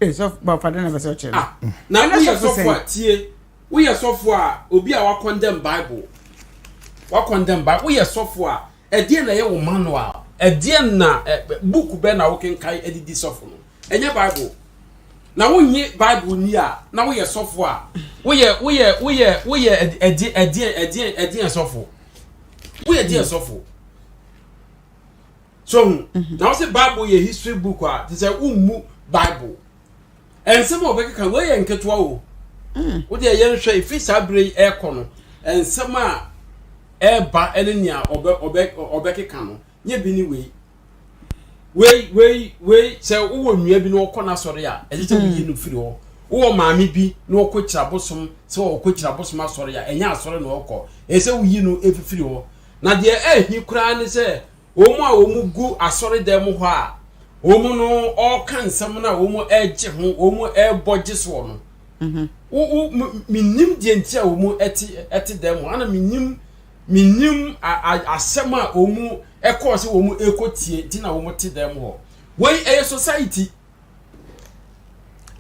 Ee sɔfo bɔfade na bɛsɛ ɔkyerɛ no. Ah, na Ɛna woyɛ sɔfo sɔfo sɛn? a tie woyɛ sɔfo a obi a wakɔndɛm Bible wakɔndɛm Bible woyɛ sɔfo a ɛdeɛ na ɛyɛ wo manual ɛdeɛ na ɛ book bɛ na wokenkan ɛde di sɔfo no ɛnyɛ Bible na wonye Bible ni a na woyɛ sɔfo a woyɛ woyɛ woyɛ woyɛ ɛdeɛ ɛdeɛ ɛdeɛ ɛdeɛ sɔfo woyɛ deɛ sɔfo so hu na wɔsɛ Bible yɛ history book a te sɛ wommu Bible nsɛm a wɔbɛkeka wei yɛ nketewa o wodeɛ yɛnhwɛ ɛfiri saa berɛ yi ɛrekɔ no nsɛm a ɛreba ne nea ɔbɛ ɔbɛ ɔbɛkeka no nyɛ bi ne wei wei wei wei sɛ wowɔ nua bi na ɔkɔ n'asɔre a ɛsɛ sɛ woyi no firi hɔ wowɔ maame bi na ɔkɔ kyirabosom sɛ ɔkɔ kyirabosom asɔre a ɛnyɛ asɔre na ɔkɔ ɛsɛ sɛ woyi no firi hɔ na deɛ ɛhi koraa ne sɛ wɔn a wɔn gu asɔre dan mu hɔ a wɔn no ɔreka nsɛm no a wɔn ɛregye ho wɔn ɛrebɔ gye soɔ no mhm. wo wo menim deɛ nti a wɔn ɛte ɛte dan mu ana menim menim asɛm a wɔn ɛkɔɔ sɛ wɔn ɛkɔ tie nti na wɔn te dan mu hɔ wei ɛyɛ society.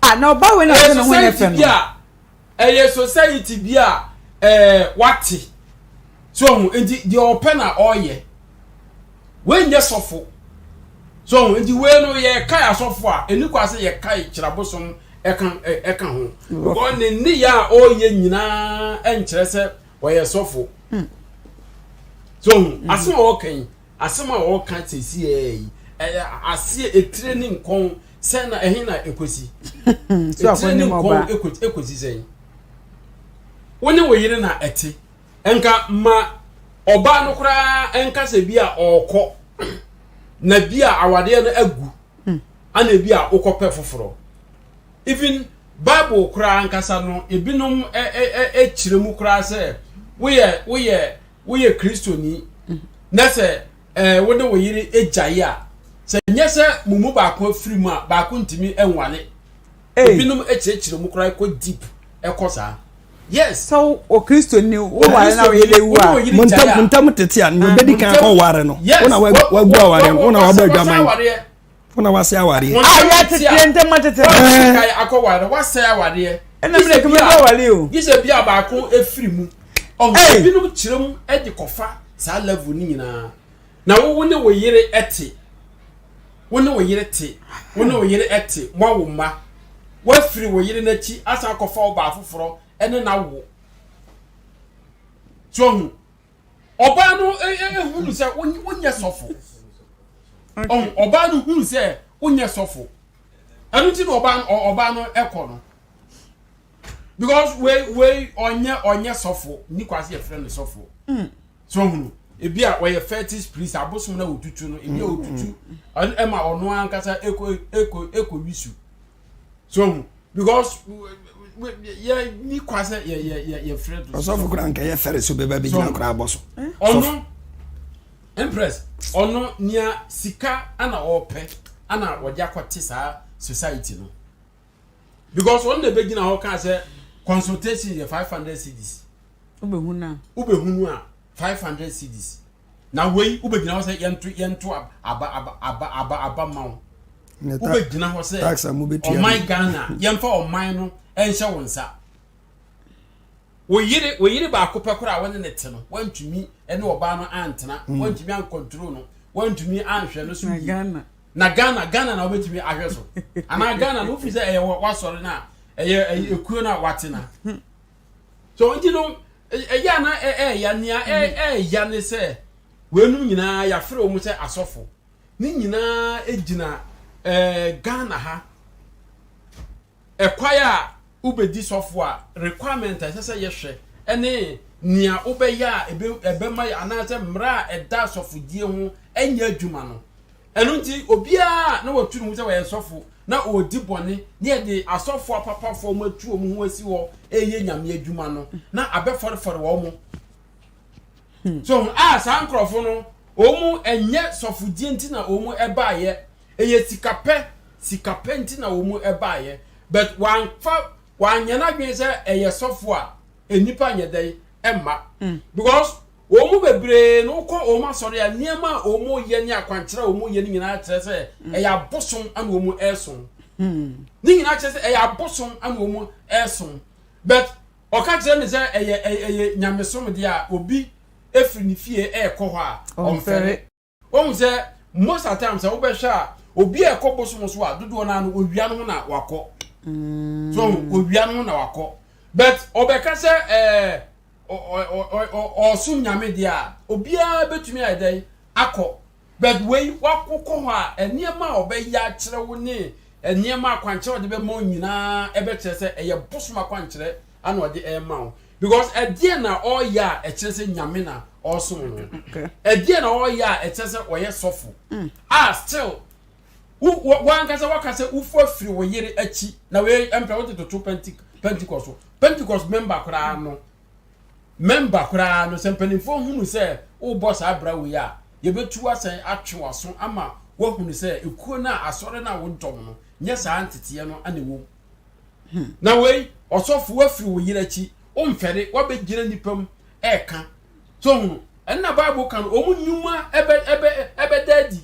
Ah, na ɔba wei na ɔsɛ ne ho nyɛ fɛ no. Ɛyɛ society bi a ɛɛ wate so ɔho nti deɛ ɔpɛ na ɔyɛ wei nyɛ sɔfo so ɔho nti wei no yɛ kae asɔfo a ɛni kwa sɛ yɛ kae kyerɛbosom ɛka ɛka ho because ne nneyɛ a ɔyɛ nyinaa ɛnkyerɛ sɛ ɔyɛ sɔfo hmm. so ɔho hmm. asɛm a ɔka yi asɛm a ɔka sɛsi ɛɛ yi ɛyɛ aseɛ etire ne nkɔn Sɛn na ɛhe na ekosi? Etire ne nkɔn ekosi sɛn? Wo ne wo yere na ɛte. Nka ma ɔbaa no koraa nka sɛ bi a ɔrekɔ na bi a awadeɛ no agu hmm. ana bi a wokɔpɛ foforɔ. Even Bible koraa ankasa no ebinom kyerɛ mu koraa sɛ woyɛ woyɛ woyɛ Kristoni hmm. na sɛ ɛɛ wo ne wo yere gyae a, sɛ nyɛ sɛ mo mu baako afiri mu a, baako ntumi nwale. Ebinom kyerɛkyerɛ mu koraa kɔ deep ɛkɔ saa. Yes. Sɛ o Kristo ni wo ware na wo yere wu a. Mo ntam tete a, nea obedi kan akɔ ware no, wo na wagu aware no, wo na wabɔ adwaman. Wo na wase awareɛ. A yɛ tete yɛ ntɛm atete. Wasi kan akɔ ware wasɛe awareɛ. Ɛna mi na kemi bɛ wale o. Gye sɛ bi a baako efiri mu. Ɔho ebinom kyerɛ mu de kɔfa saa level no nyinaa. Na wo wo ne wo yere te. Wo ne wo yere te. Wo ne wo yere te. Moawo mma. Woafiri wo yere n'akyi asan akɔfa wo baa foforɔ ɛne no awo. So ɔho ɔbaa no ehunu sɛ wonyɛ sɔfo. Ɔho ɔbaa no hunu sɛ wonyɛ sɔfo. Ɛno nti na ɔbaa no ɔbaa no ɛkɔ no. Because wei wei ɔnyɛ ɔnyɛ sɔfo ni kwase yɛ frɛ no sɔfo. Mm. So hunu ebi a ɔyɛ fetish priest abosom na otutu no ebi a otutu ɛma ɔno ankasa eko eko eko wisu. So hunu because yɛ ni kwase yɛ yɛ yɛ yɛ frɛ do. Ɔsɔfo kura nka yɛ fɛrɛ so bɛba bi gyina kura abɔ so. Ɔno empress ɔno nea sika ana ɔpɛ ana ɔde akɔte saa society no. Because ɔno na ɛbɛgyina hɔ kaa sɛ consultation yɛ 500 cedis. Wobɛhunu a. Wobɛhunu a 500 cedis. Na wei wobɛgyina hɔ sɛ yɛnto yɛnto aba aba aba aba aba ma wo. Wobɛgyina hɔ sɛ ɔman Ghana yɛmfa ɔman no ɛnhyɛ wo nsa. Wo yere wo yere baako pɛ koraa a wɔne ne te no wantumi ɛne ɔbaa no antena mm. wantumi ankɔntro no wantumi anhwɛ no so yie. Na Ghana Ghana na wobɛtumi ahwɛ so anaa Ghana no wofiri sɛ ɛyɛ wasɔre no a ɛyɛ ɛyɛ ekuo no a wate na so nti no ɛyɛ ana ɛɛya nea ɛɛya ne sɛ weinom nyinaa yɛafrɛ wɔn sɛ asɔfo ne nyinaa gyina ɛɛ Ghana ha. Ɛkwae a wobɛdi sɔfo a, requirement a ɛsɛ sɛ yɛhwɛ ne nea wobɛyɛ a ɛbɛma yɛ anaasɛ mmara a ɛda asɔfodie ho nyɛ adwuma no. Ɛno nti, obiara na watu ne ho sɛ ɔyɛ sɔfo na ɔredi bɔne ne yɛde asɔfo apapafoɔ wɔn atu wɔn ho asi hɔ reyɛ nyame adwuma no na abɛfɔrefɔre wɔn. Hmm. So a saa nkurɔfo no wɔn ɛnyɛ sɔfodie nti na wɔn ɛbaayɛ Ɛyɛ sikapɛ, sikapɛ nti na wɔn baeɛ. But wɔamfa, wɔanyɛ n'adwene sɛ ɛyɛ sɔfo a, nnipa nyɛ dɛn ɛmma. Mm. Because Wɔn mu bebree no wokɔ wɔn asɔre a nneɛma a wɔyɛ ne akwankyerɛ a wɔyɛ no nyinaa kyerɛ sɛ ɛyɛ abosom na wɔn ɛresom. Ne nyinaa kyerɛ sɛ ɛyɛ abosom na wɔn ɛresom. But ɔka kyerɛ me sɛ ɛyɛ ɛyɛ nyamesom deɛ a obi efiri ne fie ɛrekɔ hɔ a ɔmfɛre. Wɔn sɛ most of the time sɛ wobɛhwɛ a obi a ɛkɔ bosom so a dodoɔ naa no owia no ho na wakɔ. So owia no ho na wakɔ. But ɔbɛka sɛ ɛɛ ɔsom nyame deɛ a obiara bɛtumi ayɛ dɛn akɔ. But wei wakokɔ hɔ a nneɛma a ɔbɛyɛ akyerɛ wo ne nneɛma akwankyerɛ a ɔde bɛma wo nyinaa ɛbɛkyerɛ sɛ ɛyɛ bosom akwankyerɛ ana ɔde ɛrema wo. Because ɛdeɛ na ɔreyɛ a ɛkyerɛ sɛ nyame na ɔresom no. Ɛdeɛ na ɔreyɛ a ɛkyerɛ sɛ ɔyɛ sɔfo. A still wo wankasa waka sɛ wofo afiri wo yere akyi na wei ɛmpɛ wode toto Pentecost so. Pentecost member koraa no member koraa no sɛ mpanimfoɔ hunu sɛ wobɔ saa bra wei a yɛbɛtu asan atwe w'aso ama woahunu sɛ ekuo no a asɔre no a wodɔm no nyɛ saa nteteɛ no ana ɛwɔ mu. Na wei ɔsɔfo wafiri wo yere akyi womfɛre wabɛgyina nipa mu ɛɛka so hunu ɛnna Bible ka no wɔn nnwuma ɛbɛ ɛbɛ ɛbɛda adi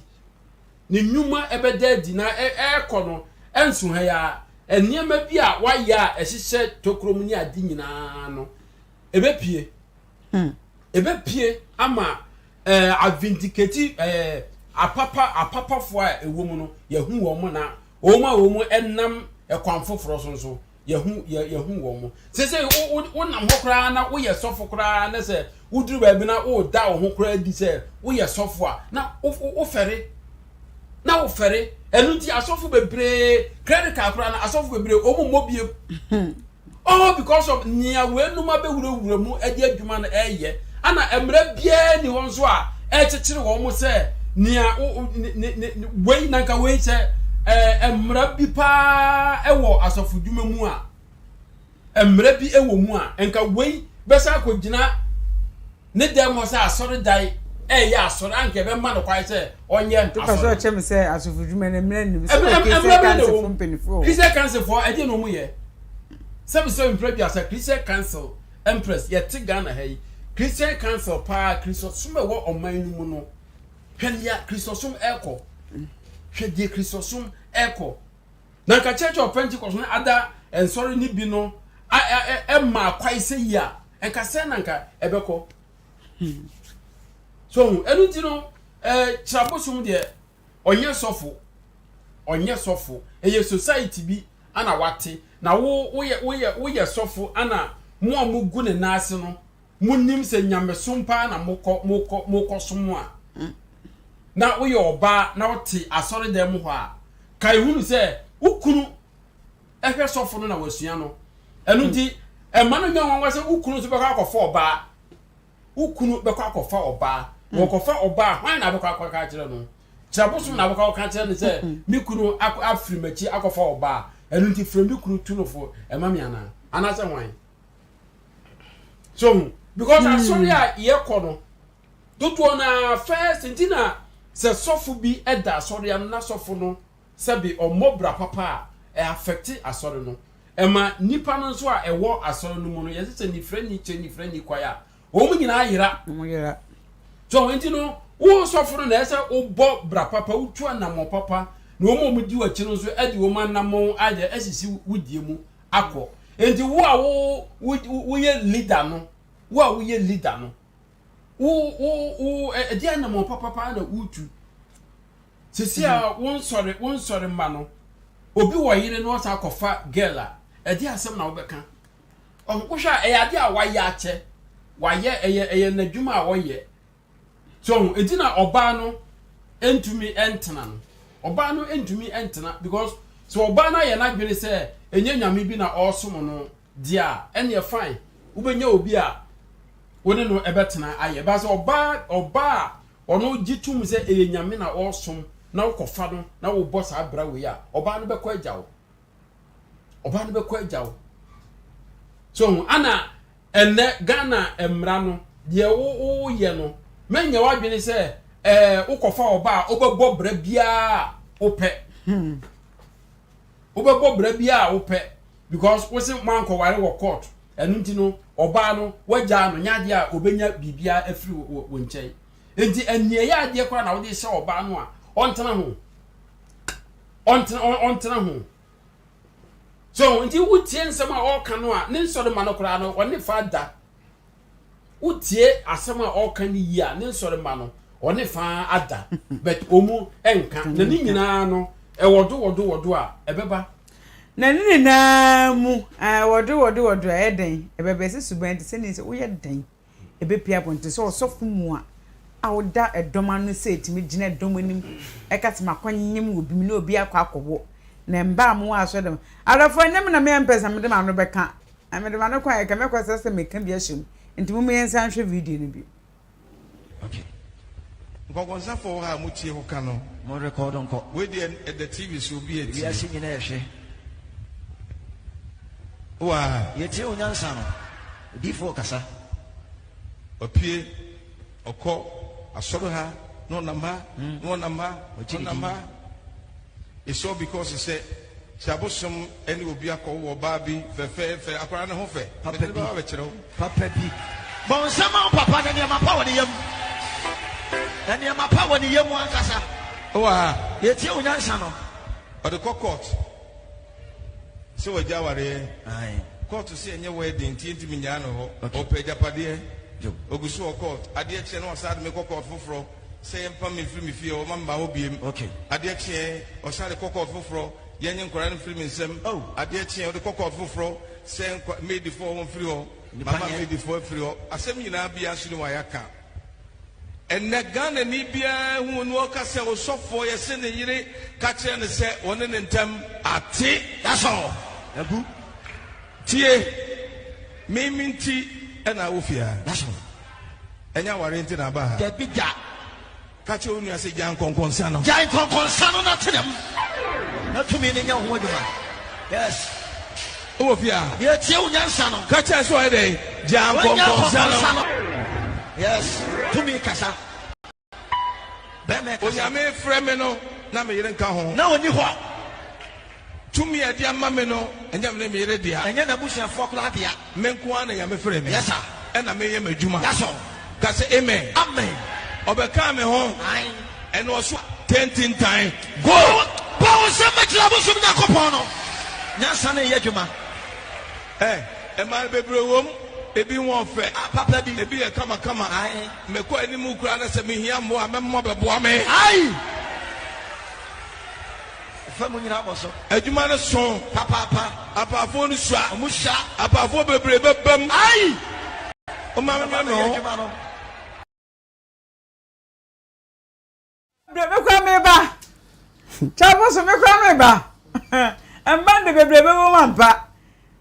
ne nnwuma ɛbɛda adi na ɛɛkɔ no ɛnso ha ya nneɛma bi a wayɛ a ɛhyehyɛ tokuro mu ne ade nyinaa no ɛbɛpie ɛbɛpie ama ɛɛ avindicate ɛɛ apapa apapafoɔ a ɛwɔ mu no yɛhu wɔn na wɔn a wɔn ɛnam ɛkwan foforɔ so nso yɛhu yɛ yɛhu wɔn mo sese wo wo wonam hɔ koraa na woyɛ sɔfo koraa na sɛ woduru baabi na woda wo ho koraa di sɛ woyɛ sɔfo a na wo wo wofɛre na wofɛre. Ɛno nti asɔfo bebree credit card koraa na asɔfo bebree wɔn mmɔ biem all because of nea weinom abɛwurawura mu de adwuma no ɛyɛ. Ana mmerɛ biara ni hɔ nso a ɛkyekyere wɔn sɛ nea ne ne wei na nka wei sɛ ɛɛ mmara bi paa ɛwɔ asɔfo dwuma mu a mmerɛ bi ɛwɔ mu a nka wei bɛsa akɔgyina ne dɛm hɔ sɛ asɔredan ɛyɛ asɔre anka ɛbɛma no kwan sɛ ɔnyɛ asɔre. Topɛ sɛ ɔkyɛ me sɛ asɔfo dwuma no mmerɛ nnim sɛ wɔ Christian Council fo mpanimfoɔ. Christian Council foɔ ɛdeɛ na wɔn yɛ sɛbi sɛbi mpere duasa Christian Council Empress yɛte Ghana ha yi Christian Council paa Kristosom ɛwɔ ɔman no mu no hwɛ nea Kristosom ɛkɔ hwɛ deɛ Kristosom ɛkɔ. Na nka Church of Pentecost no ada nsɔre no bi no ɛma kwae sɛ yi a nka sɛ na nka ɛbɛkɔ. So ɛno nti no ɛɛ kyerɛbosom deɛ ɔnyɛ sɔfo ɔnyɛ sɔfo ɛyɛ society bi ana wate na wo woyɛ woyɛ woyɛ sɔfo ana mo a mo gu ne nan ase no mo nim sɛ nyamesom paa na mokɔ mokɔ mokɔ som a na woyɛ ɔbaa na wote asɔredan mu hɔ a kae hunu sɛ wo kunu ɛhwɛ sɔfo no na wasua no. Ɛno nti ɛma no nyɛ nwanwa sɛ wo kunu nso bɛkɔ akɔfa ɔbaa. Wo kunu bɛkɔ akɔfa ɔbaa. Wɔkɔfa ɔbaa hwan na abɛkɔ akɔka akyerɛ no? Kyerɛ bosom na abɛkɔ akɔka akyerɛ no sɛ me kunu afiri m'akyi akɔfa ɔbaa. Ɛno nti frɛ me kunu tu no fo ɛma me anaa? Anaasɛ hwan? So hu because asɔre a yɛkɔ no dodoɔ no ara first nti na sɛ sɔfo bi da asɔre ano na sɔfo no sɛbe ɔmmɔ bra papa a ɛ affect asɔre no. Ɛma nnipa no nso a ɛwɔ asɔre no mu no yɛsɛ sɛ nifrani kyɛ nifrani kwae a wɔn nyinaa yera. Wɔn yera. So nti no wo sɔfo no na ɛsɛ wobɔ bra papa, wotu anammɔn papa na wɔn a wɔdi w'akyi no nso de wɔn anammɔn ayɛ asisi wo die mu akɔ. Nti wo a wo woyɛ leader no, wo a woyɛ leader no, wo wo wo ɛde anammɔn papa paa na wotu. Sisi a wo nsɔre wo nsɔre mma no, obi wɔ yere na ɔsan akɔfa girl a, ɛde asɛm na wobɛka. Ɔho wohwɛ a ɛyɛ ade a wayɛ akyɛ, wayɛ ɛyɛ ɛyɛ n'adwuma a ɔyɛ. So ho eti na ɔbaa no ntumi ntena no. Ɔbaa no ntumi ntena because sɛ ɔbaa no ayɛ n'adwene sɛ ɛnyɛ nyame bi na ɔresom no deɛ a ɛneɛ fine wobɛnya obi a wo ne no ɛbɛtena ayɛ. Ba sɛ ɔbaa ɔbaa a ɔno gye tom sɛ ɛyɛ nyame na ɔresom na wokɔfa no na wobɔ saa bra wei a ɔbaa no bɛkɔ agya wo. Ɔbaa no bɛkɔ agya wo. So ho ana ɛnɛ Ghana mmara no deɛ wo woyɛ no mɛnyɛ w'adwene sɛ ɛɛ wokɔfa ɔbaa a wobɛbɔ bra biara wopɛ. Wobɛbɔ bra biara wopɛ because wo se moankɔware wɔ court. Ɛno nti no, ɔbaa no, wagyaa no, nyɛ adeɛ a ɔbɛnya biribiara afiri wo nkyɛn. Nti aniɛyɛ adeɛ koraa na wode hyɛ ɔbaa no a ɔntena ho. Ɔntena, ɔntena ho. So nti wotie nsɛm a ɔreka no a, ne nsɔre ma no koraa no, ɔne fa da. Wotie asɛm a ɔreka no yie a, ne nsɔre ma no, ɔne fa ada. But ɔmu nka. Na ne nyinaa no, ɛwɔdo wɔdo wɔdo a, ɛbɛba. Na ne nyinaa mu, wɔdo wɔdo wɔdo a, ɛyɛ dɛn? Ɛbɛba. Ɛsɛ suban te sɛ ne sɛ woyɛ dɛn? Ɛbɛpue abɔnten sɛ ɔsɔfo mua a woda ɛdɔm ano sɛ ɛtumi gyina ɛdɔm anim ɛka sɛ makɔnyem wɔ bi mu ne obi akɔ akɔwo na mba a mowɔ asɔre dɛm. Adɔfoɔ ɛnyɛ me na meyɛ mpɛ sɛ mede m'ano bɛka. Na mede m'ano kɔ a ɛka mɛkɔ sɛ sɛ meka bi ahyɛ mu. Nti momma yɛnsan nhwɛ video no bio. Okay. Nkɔnkɔnsafo wɔ ha a motie ho ka no. Mo record nkɔ. Wei deɛ ɛda TV so obi atie. Wiase nyinaa ɛhwɛ. Wɔ ha. Yɛtie wo nyansa no. Odiyifoɔ kasa. Ɔpue, ɔkɔ asɔre ha, na ɔnam ha, na ɔnam ha, na ɔnam ha. It's all because sɛ sɛ abosom ne obi akɔwo ɔbaa bi fɛfɛɛfɛ, akwadaa no ho fɛ. Papa Mede no bi. bɛba abɛkyerɛ wo. Papa bi. Bɔ nsɛm ma wo papa na nneɛma pa wɔ ne yam. Na nneɛma pa wɔ ne yam ankasa. Wowɔ ha. Yɛtie wo nyansa no. Ɔde kɔ court sɛ wagya awareɛ. Ae. Court sɛ ɛnyɛ wedding nti yɛntumi nnyaa no hɔ. Okay. Ɔpɛ agyapadeɛ. Yo. Ɔgu so wɔ court. Adeɛ kyeɛ na wasan de me kɔ court foforɔ. Sɛ yɛmpam me mfiri me fie hɔ, mma memma hɔ biem. Okay. Adeɛ kyeeɛ, ɔsan de kɔ kɔɔto foforɔ, yɛnnye nkwadaa no mfiri me nsam. Oh. Adeɛ kyeeɛ, ɔde kɔ kɔɔto foforɔ, sɛ nkwa, maidfoɔ wɔmfiri hɔ, Nnipa mama nyɛ. maidfoɔ afiri hɔ. Asɛm nyinaa biara nso ni hɔ a yɛaka. Ɛnnɛ, Ghanani biara hu no ɔka sɛ osɔfoɔ, yɛse ne yere ka kyerɛ no sɛ wɔne ne ntam ate. That's all. Agu. Tie, me me nti na wo fie ha. That's all. Ɛnyɛ awareɛ nti na aba ha. Dabi da. Ka kyerɛ wo nua sɛ gyae nkɔnkɔnsa no. Gyae nkɔnkɔnsa no na tena mu. Na tumi no nyɛ wo ho adwuma. Yes. Wowɔ fie ha. Yɛtie wo nyansa no. Ka kyerɛ sɛ ɔyɛ dɛn? Gyae nkɔnkɔnsa no. Yes. Tumi kasa. Bɛrima ɛkasa. Onyame frɛ me no na me yere nka ho. Na ɔnni hɔ. Tumi a ɛde ama me no ɛnyɛ me ne me yere dea. Ɛnyɛ n'abusuafoɔ koraa dea. Me nko ara na Nyame frɛ me. Yes sir. Ɛna meyɛ m'adwuma. That's all. Ka sɛ amen. Amen. Ɔbɛkaa me ho. Ae. Ɛna ɔso tentintan. Go! Bɔ wo nsam ma kyerɛ abosom Nyankopɔn no. Nyansa no reyɛ adwuma. Ɛ, mmaa no bebree wom. Ebi ho ɔfɛ. Ah, papa bi. Ebi yɛ kamakama. Ae. Mekɔ anim koraa na sɛ mehia mmoa a, mɛma wɔabɛboa me. Ae! Fa mu nyinaa bɔ so. Adwuma no so. Papaapa. Apaafoɔ no sua. Wɔn sua. Apaafoɔ bebree bɛba mu. Ae! Woma me me ho. Bebree me kora me ba. Kyɛfo so me kora me ba. Mba de bebree bɛbɔ mu ampa.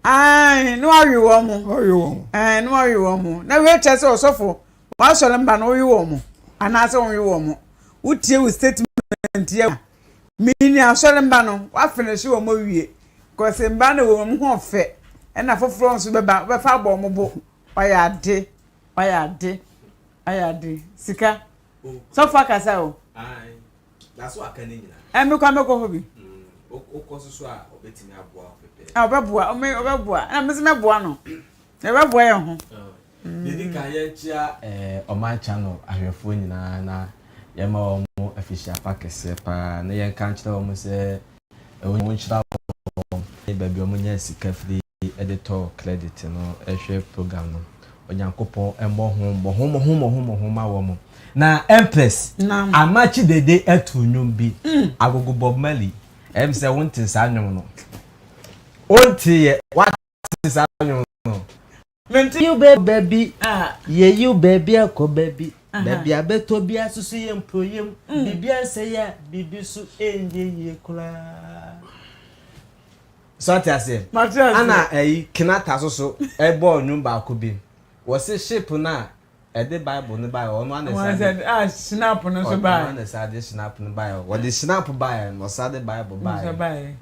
Ae, na wawe wɔn mo. Wawe wɔn. Ae, na wawe wɔn mo. Na wei kyerɛ sɛ ɔsɔfo wasɔre mba no wowe wɔn mo anaasɛ wɔnwe wɔn mo. Wotie wo statement yɛ mini asɔre mba no wafinihye wɔn awie. Kɔsi mba no wɔn ho ɔfɛ ɛna foforɔ nso bɛba wɔbɛfa abɔ wɔn bo. Wayɛ ade, wayɛ ade, wayɛ ade. Sika. Sɔfo akasa o. Na so aka ne nyinaa. Ɛ mekɔ mekɔ hɔ bi. Wokɔ so so a ɔbɛtumi aboa wo pɛpɛɛ. A ɔbɛboa ɔme ɔbɛboa ɛna mese mɛboa no. Yɛbɛboa yɛn ho. Yɛdi kan yɛnkyea Ɔman Channel ahwɛfoɔ nyinaa na yɛma wɔn afihyia pa kɛseɛ paa na yɛnka nkyerɛ wɔn sɛ wɔnhyira wɔn ne baabi a wɔnya sika firi de tɔ credit no hwɛ program no. Onyankopɔn mmɔ ho mmɔho mmɔho mmɔho mmɔho ma wɔn. Na Empress Amakye Dede atu nnwom bi, Agogo Bob Marley. Ɛyɛ me sɛ wonte saa nnwom no. Wonte yɛ, wate saa nnwom no. Mente. Yiw baabi, yɛyiw baabi akɔ baabi, baabi a bɛtɔ biara nso so yɛ mpoyam, biribi ansɛe a biribi nso ɛnyɛ yie koraa. So ate aseɛ? Mate aseɛ. Ana ɛyi Kenata so so ɛbɔɔ nnwom baako bi. Wɔse ship no a ɛde Bible no baeɛ ɔno ana ɛsa de. Ah, snap no nso baeɛ. Ɔno ana ɛsa de snap no baeɛ. Wɔde snap baeɛ na ɔsa de Bible baeɛ. Nso baeɛ.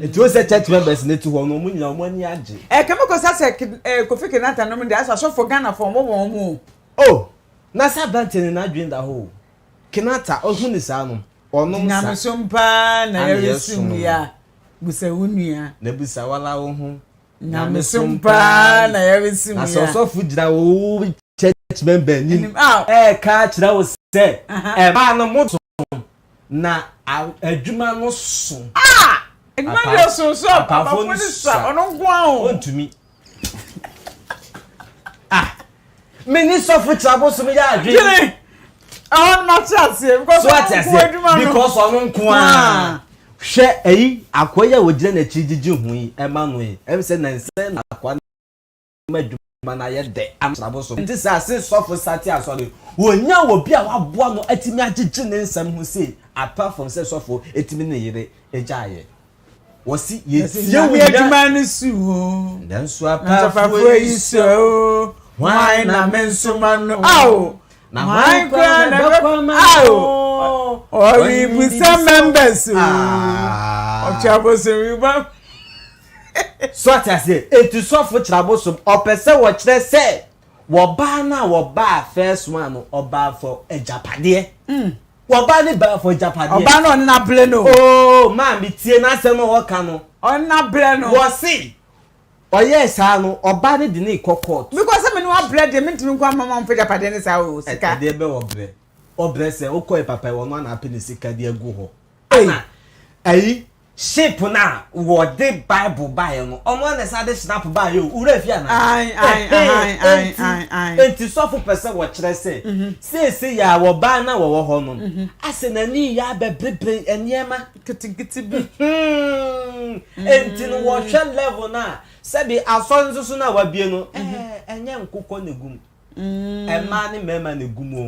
Nti o sɛ church members no ti hɔ no wɔn nyinaa wɔn ani agye. Ɛ kame kɔ sa sɛ Kofi Kenata nom deɛ asɛ asɔfo Ghana fo wɔn wɔn mu. Oh, na sɛ aberanteɛ no n'adwene da hɔ o. Kenata ɔhu ne saa no ɔnom sa. Nyamesom paa na Ana yɛresom yɛsom yi a. Bisa wo nua. Na bisa wala wo ho. Nyamesom paa na yɛresom Na sɛ ɔsɔfo gyina wo church member anim ɛreka akyerɛ wo sɛ ɛmaa no mo so na adwuma no so. Ah! Adwuma no yɛ so so apafo no sua ɔno nko ara o. Ontumi. Ah! Me ne sɔfo kyerɛ yɛ adwene. Gyene! Ɛhɔ no mate aseɛ because ɔno nko adwuma no. Because ɔno nko ara. Hwɛ ɛyi akoa yi a wɔgyina n'akyi gyegye ho yi ɛma no yi ɛm sɛ nansɛ na akoa no ma adwuma no ayɛ dɛ ama kyerɛ Nti sɛ ase sɔfo sate asɔre wɔnya obi a waboa no atumi agyegye ne nsɛm ho sei apart from sɛ sɔfo etumi ne yere agyaeɛ. Wɔsi yɛtie wo nya. adwuma no su o. Nanso apafoɔ yi su o. Hwan na me nsoma no ao. Na hwan koraa na ɛbɛkɔ ama no. Ɔrebusa members o. Ɔtwe abosom yi ba. So ate aseɛ eti sɔfo kyerɛ abosom ɔpɛ sɛ wɔkyerɛ sɛ wɔbaa no a wɔbaa first one no ɔbaa for agyapadeɛ. Mm. Wɔbaa ne baa for agyapadeɛ. Ɔbaa no ɔne n'abrɛ no. Oo maame tie n'asɛm a ɔka no. Ɔne n'abrɛ no. Wɔse ɔyɛɛ saa no ɔbaa no de ne kɔ court. Because sɛ me ne wabrɛ deɛ mentumi nkɔ ama ma ɔmfa agyapadeɛ no saa o sika. Ɛdeɛ bɛ ɔbrɛ ɔbrɛ sɛ wokɔɛ papa yi ɔno ana apɛ ne sika de agu hɔ. Ɛna ayi Ship no a wɔde Bible baeɛ no, ɔno ara na ɛsan de snap baeɛ o, wura fi anaa? Ae, ae, ae, ae, ae, ae. Enti sɔfo pɛ sɛ wɔkyerɛ sɛ, mhm. seesei a wɔbaa na wɔwɔ hɔ no, mhm. asɛ n'ani yɛ abɛberebere nneɛma. Nketenkete bi. Mhm. Enti no wɔhwɛ level no a, sɛbi asɔre nso so no a wabie no, ɛnyɛ nkokɔ na egu mu. Mm. Mmaa ne mmarima na egu mu.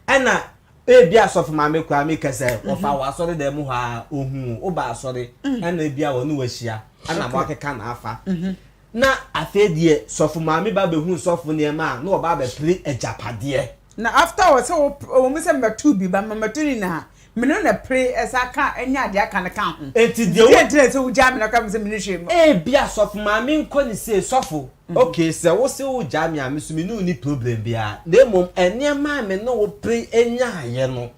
Ɛna Ebia asɔfo maame koraa meka sɛ mhm. wɔfa wɔ asɔre dan mu hɔ a ohu wo ba asɔre mm. ɛna ebia wɔne wahyia ɛna mo akeka na afa mhm. na afei deɛ sɔfo maame ba bɛhu sɔfo nneɛma a na ɔba abɛpere agyapadeɛ. Na after wɔ sɛ wɔ mu sɛ mmɛto bi ba mmɛto nyinaa mene na pere ɛsɛ aka anya adeɛ aka no ka ho. Eti deɛ wo ntina sɛ wogyaa me na ka me sɛ mene hwee mu. Ebia sɔfo maame nkɔ ne se sɔfo. Ok sɛ wo se wo gyaa me a me so me ne wo ni problem biara na mmom nneɛma a me ne wo pere nyaayɛ no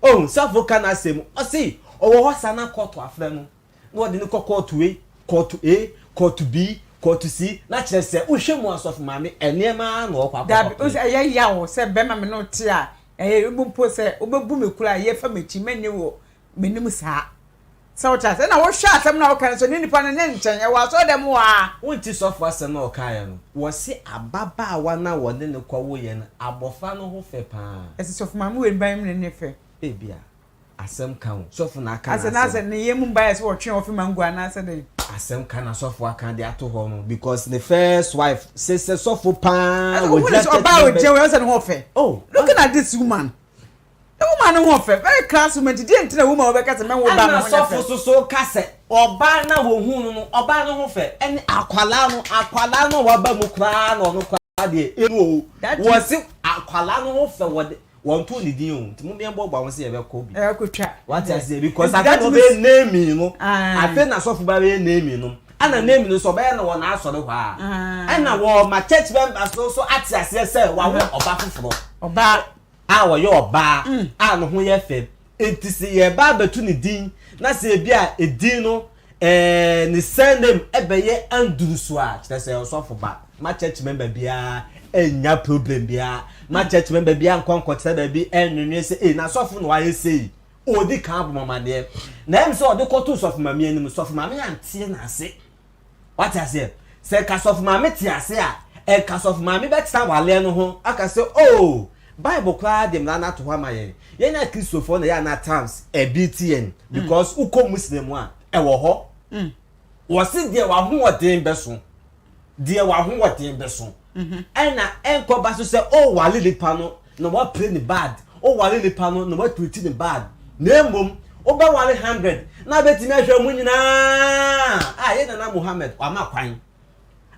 oh sɔfo ka n'asɛm ɔse ɔwɔ hɔ saa na kɔɔto afrɛ no na ɔde no kɔ kɔɔto wei kɔɔto A kɔɔto B kɔɔto C na kyerɛ sɛ wohwɛ mu a sɔfo maame nneɛma ara na ɔkɔ akɔkɔ Dabi pere. ɛyɛ yaw sɛ bɛrima me ne wo te a ɛyɛ mpo sɛ wobɛbu me koraa yɛ fa m'akyi mɛnyɛ wɔ m'anim saa. Sɛ wote ase. Ɛna wohwɛ asɛm no a woka no so ne nipa no ne nkyɛn. Ɛwɔ asɔredan mu hɔ ara. Wonte sɔfo asɛm a ɔkaeɛ no? Wɔse ababaawa no a wɔne no kɔwoeɛ no, abɔfra no ho fɛ paa. Ɛse sɔfo maame wei ba mu ne fɛ. Ebia. Asɛm ka o. Sɔfo na aka n'asɛm. Asɛ n'asɛ ne yam mba yɛ sɛ wɔtwe ɔfe mango anaasɛ dɛn? Asɛm ka na sɔfo aka de ato hɔ no because ne first wife se sɛ sɔfo paa wɔgyina church member. Ɔbaa ogyina wɔ ɛsɛ ne ho ɔfɛ. Oh. Looking at this woman. Ne woman no ho ɔfɛ, very class woman nti deɛ nti na woman wɔbɛka sɛ mɛwo ba me ho nyɛ fɛ. Ɛna sɔfo soso ka sɛ ɔbaa no a wɔhuu no no ɔbaa no ho fɛ ɛne akwalaa no akwalaa no a waba mu koraa na ɔno koraa deɛ emu o wɔse akwalaa no ho fɛ wɔde wɔn to ne din o nti mo yɛn bɔ bɔ ho sɛ yɛbɛkɔ bi ɛkɔtwa wate aseɛ because afei na ɔbɛyɛ name no afei na sɔfo ba bɛyɛ name no ɛna name no nso ɔbɛyɛ no wɔ n'asɔre hɔ a ɛna wɔ ma church members no nso ate aseɛ sɛ wawo ɔba foforɔ ɔbaa a ɔyɛ ɔbaa a ne ho yɛ fɛ nti sɛ yɛba abɛto ne din na sɛ ebi a edin no ɛɛ ne surname ɛbɛyɛ Andrews a kyerɛ sɛ ɔsɔfo ba ma church member biara ɛnya problem biara ma church member biara nkɔ nkɔtena baabi ɛnwenwe sɛ ee na sɔfo na wayɛ sei ɔdi kan abɔ mamadeɛ na ɛm sɛ ɔde kɔto sɔfo maame anim sɔfo maame anteɛ n'ase. Wate aseɛ? Sɛ nka sɔfo maame te ase a, nka sɔfo maame bɛtena waleɛ no ho aka sɛ, Oh, Bible koraa de mmara no ato hɔ ama yɛn. Yɛn Akristofoɔ na ɛyɛ a na times ɛbi te yɛn because wokɔ Muslim a, ɛwɔ hɔ. Mm. Wɔse deɛ w'ahoɔden bɛso, deɛ w'ahoɔden bɛso. Ɛna ɛnkɔba so sɛ ɔware nipa no na wapire ne bad, ɔware nipa no na watiriti ne bad. Na mmom wobɛware 100 na abɛtumi ahwɛ mu nyinaa a yɛ nana Muhammad wama kwan.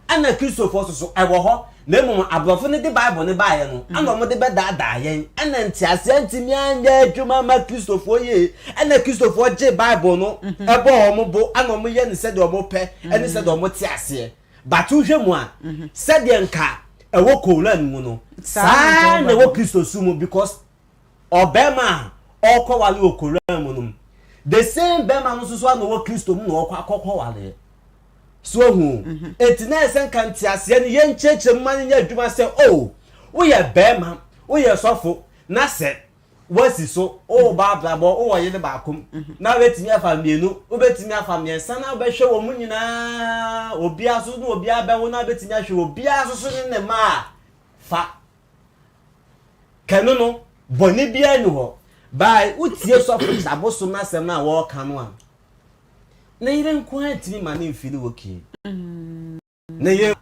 Ɛna Kristofoɔ nso so ɛwɔ hɔ na mmom aborɔfo no de Bible no baeɛ no ɛna wɔn de bɛdaadaa yɛn ɛna nteaseɛ ntumi anyɛ adwuma ma Kristofoɔ yie ɛna Kristofoɔ gye Bible no ɛbɔ wɔn bo ɛna wɔn yɛ no sɛdeɛ wɔn pɛ ɛne sɛdeɛ wɔn te aseɛ. But wohwɛ mu a, sɛdeɛ nka ɛwɔ Koran mu no, saa na ɛwɔ Kristo su mu because ɔbɛrima a ɔrekɔ wale wɔ Koran mu no, the same bɛrima no nso so a na ɔwɔ Kristo mu na ɔrekɔ akɔkɔ waleɛ. So wahu? Enti na ɛsɛ nka nteaseɛ no yɛnkyerɛkyerɛ mu ma no nyɛ adwuma sɛ, oh, woyɛ barima, woyɛ sɔfo, na sɛ woasi so, worebɔ abrabɔ, wowɔ yere baako, na wobɛtumi afa mmienu, wobɛtumi afa mmiɛnsa, na wobɛhwɛ wɔn mu nyinaa, obiara so ne obiara bɛwo, na wobɛtumi ahwɛ obiara so so ne ne mma a, fa. Kɛno no, bɔne biara nni hɔ. By wotie sɔfo Kyabosom no asɛm no a wɔreka no a, ne yere nko ara ntumi ma ne mfiri okay. Ne yere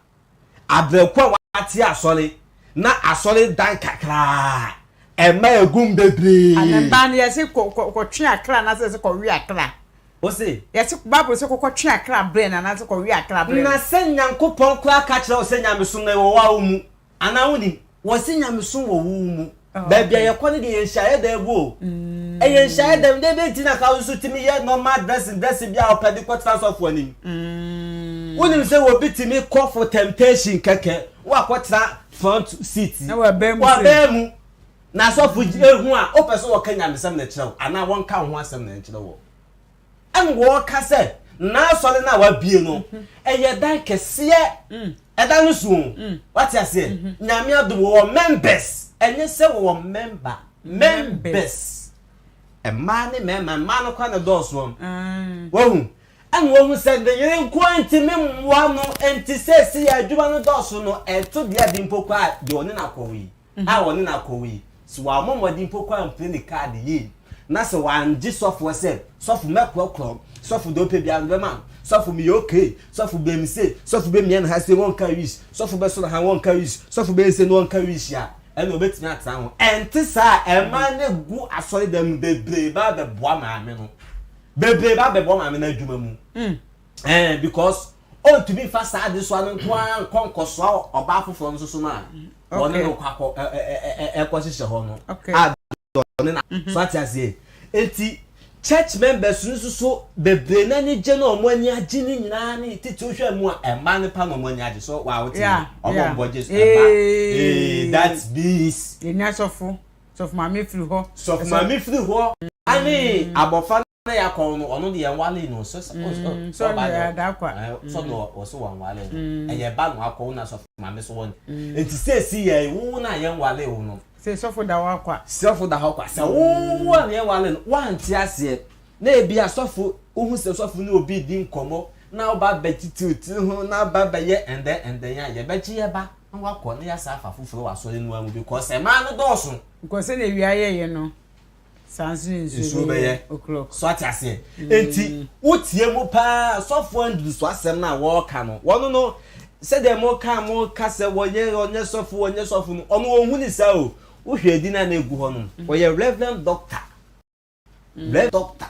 abrɛko a wate asɔre na asɔre dan kakraa ɛma egum bebree. Ana mbaa no yɛse kɔtwe akra anaasɛ yɛse kɔwe akra? Wose? Yɛse Bible sɛ kɔkɔtwe akra brɛ no anaasɛ kɔwe akra brɛ no. Na sɛ Nyankopɔn koraa ka kyerɛ wo sɛ nyamesom no ɛwɔ wo mu Anaa wonim? Wɔse nyamesom wɔ wo mu. Baabi a yɛkɔ no deɛ yɛ nhyiaeɛ dan mu o. Ɛyɛ nhyiaeɛ dan mu. Dɛn nti na ka wo nso tumi yɛ normal dressing dressing bi a wopɛ de kɔtena sɔfo anim? Wonim sɛ obi tumi kɔ for temptation kɛkɛ, wakɔtena front seat. Na wabɛn mu Wabɛn mu. Na asɔfo ehu a, wopɛ sɛ wɔka nyamesɛm na ɛkyerɛ wo anaa wɔnka wo ho asɛm na ɛnkyerɛ wo. Ɛna wɔka sɛ n'asɔre no a wabie no, ɛyɛ dan kɛseɛ. Ɛda no so o, wate aseɛ? Nyame adom wɔwɔ members, ɛnyɛ sɛ wɔwɔ member, members. Mmaa ne mmarima, mmaa no koraa na ɛdɔɔso. Wahu? Ɛna wahu sɛ ne yere nko ara ntumi mmoa no, nti seesei adwuma no dɔɔso no, ɛto deɛ bi mpo koraa deɛ ɔne no akɔ yi. a ɔne no akɔwo yi, sɛ wammɔ mmɔden mpo koraa ampire ne kaade yie, na sɛ wangye sɔfoɔ sɛ, sɔfo mɛkorɔkorɔ wo, sɔfo deɛ wopɛ biara mebɛma wo, sɔfo meyɛ okay, sɔfo bɛyɛ me sei, sɔfo bɛmia no ha sei wɔnka wish, sɔfo bɛsɔ no ha wɔnka wish, sɔfo bɛyɛ sei na wɔnka wish a, ɛnna ɔbɛtumi atena ho. Ɛnte saa a, mmaa no gu asɔredan mu bebree ba abɛboa maame no. Bebree ba abɛboa maame no adwuma mu. Ɛɛ because ɔntumi nfa saa adesoa no nko ara nkɔ nkɔsoa ɔbaa foforɔ nso so no a wɔne no kɔ akɔ ɛkɔ hyehyɛ hɔ no a ɔne na mhm. so ate aseɛ eti church members no nso so bebree n'ani gye na wɔn ani agye ne nyinaa ne titi wohwɛ mu a ɛmma ne pa na wɔn ani agye so wa wote wɔn bɔ gye so ɛmma ee that means. yɛnya sɔfo sɔfo maame firi hɔ. sɔfo maame firi hɔ ane abɔfra na yɛ akɔn no ɔno deɛ nwale no sɛ sɛ mm, sɛ ɔba no sɛ ɔno ɔsɛ wɔn nwale no mm. ɛyɛ ba no akɔ na sɔfo maame so wɔn mm. nti sɛsi yɛ wo na yɛn nwale wo no sɛ sɔfo da hɔ akwa sɔfo da hɔ kwa sɛ wo a na yɛn nwale no wante aseɛ na ebi asɔfo wohu sɛ sɔfo ne obi di nkɔmɔ na ɔba bɛtitiw tiri ho na ɔba bɛyɛ ɛndɛ ɛndɛ yɛn a yɛbɛgye yɛ ba na wakɔ na yɛasa afa foforɔ wɔ asɔre no mu because ɛmaa no dɔɔso. Because sɛ na ewia yɛyɛ no. Saa nso na nsuo bɛyɛ o'clock. So ate aseɛ? Enti wotie mu paa sɔfoɔ Andrew so asɛm no a wɔreka no wɔn no sɛdeɛ moka moka sɛ wɔnyɛ ɔnyɛ sɔfo wɔnyɛ sɔfo no ɔno ɔnhu ne saa o wohwɛ adi no a na egu hɔ no ɔyɛ reverend doctor reverend doctor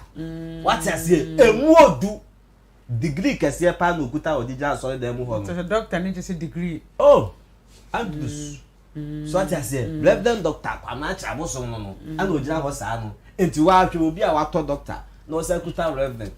wate aseɛ emu odu degree kɛseɛ paa na okuta a ɔde gyina asɔredan mu hɔ no. Sɛ doctor ne kyɛ sɛ degree. Oh Andrews. So ate aseɛ? Reverend Doctor Kwame Akyere Abosom no no ɛna ogyina hɔ saa no. Nti wahwɛ obi a watɔ doctor na ɔsan kuta reverend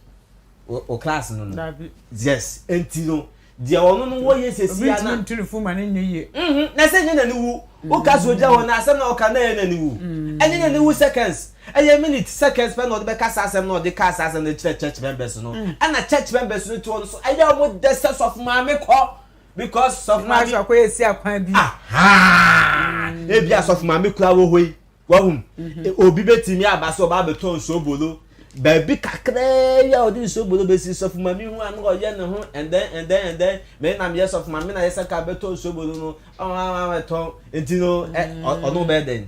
o class no no. Yes. Nti no deɛ ɔno no wɔyɛ sɛsi ana. Obi ntumi ntu ne fo ma ne nyɛ yie. Mhm. Na sɛ nyɛ n'ani wu. Woka sɛ ogyina hɔ na asɛm na ɔka na ɛyɛ n'ani wu. Ɛnyɛ n'ani wu seconds. Ɛyɛ minute seconds pɛ na ɔde bɛka saa asɛm na ɔde kaa saa asɛm no kyerɛ church members no. Ɛna church members no te hɔ no so ɛyɛ wɔn dɛ sɛ sɔfo maame kɔ. Because sɔfo maame. Maa akɔyɛ si akwan bi. Ahaa ebi a sɔfo maame kura wɔ hɔ yi wahum mhm. obi betumi aba sɛ ɔba abɛtɔ nsuo bolo baabi kakraa yi a ɔde nsuo bolo besi sɔfo maame hu ano ɔyɛ ne ho ɛndɛn ɛndɛn ɛndɛn mɛ nam yɛ sɔfo maame na yɛ sɛ ka bɛtɔ nsuo bolo no ɔn ɔn nti no ɛ ɔno bɛyɛ dɛn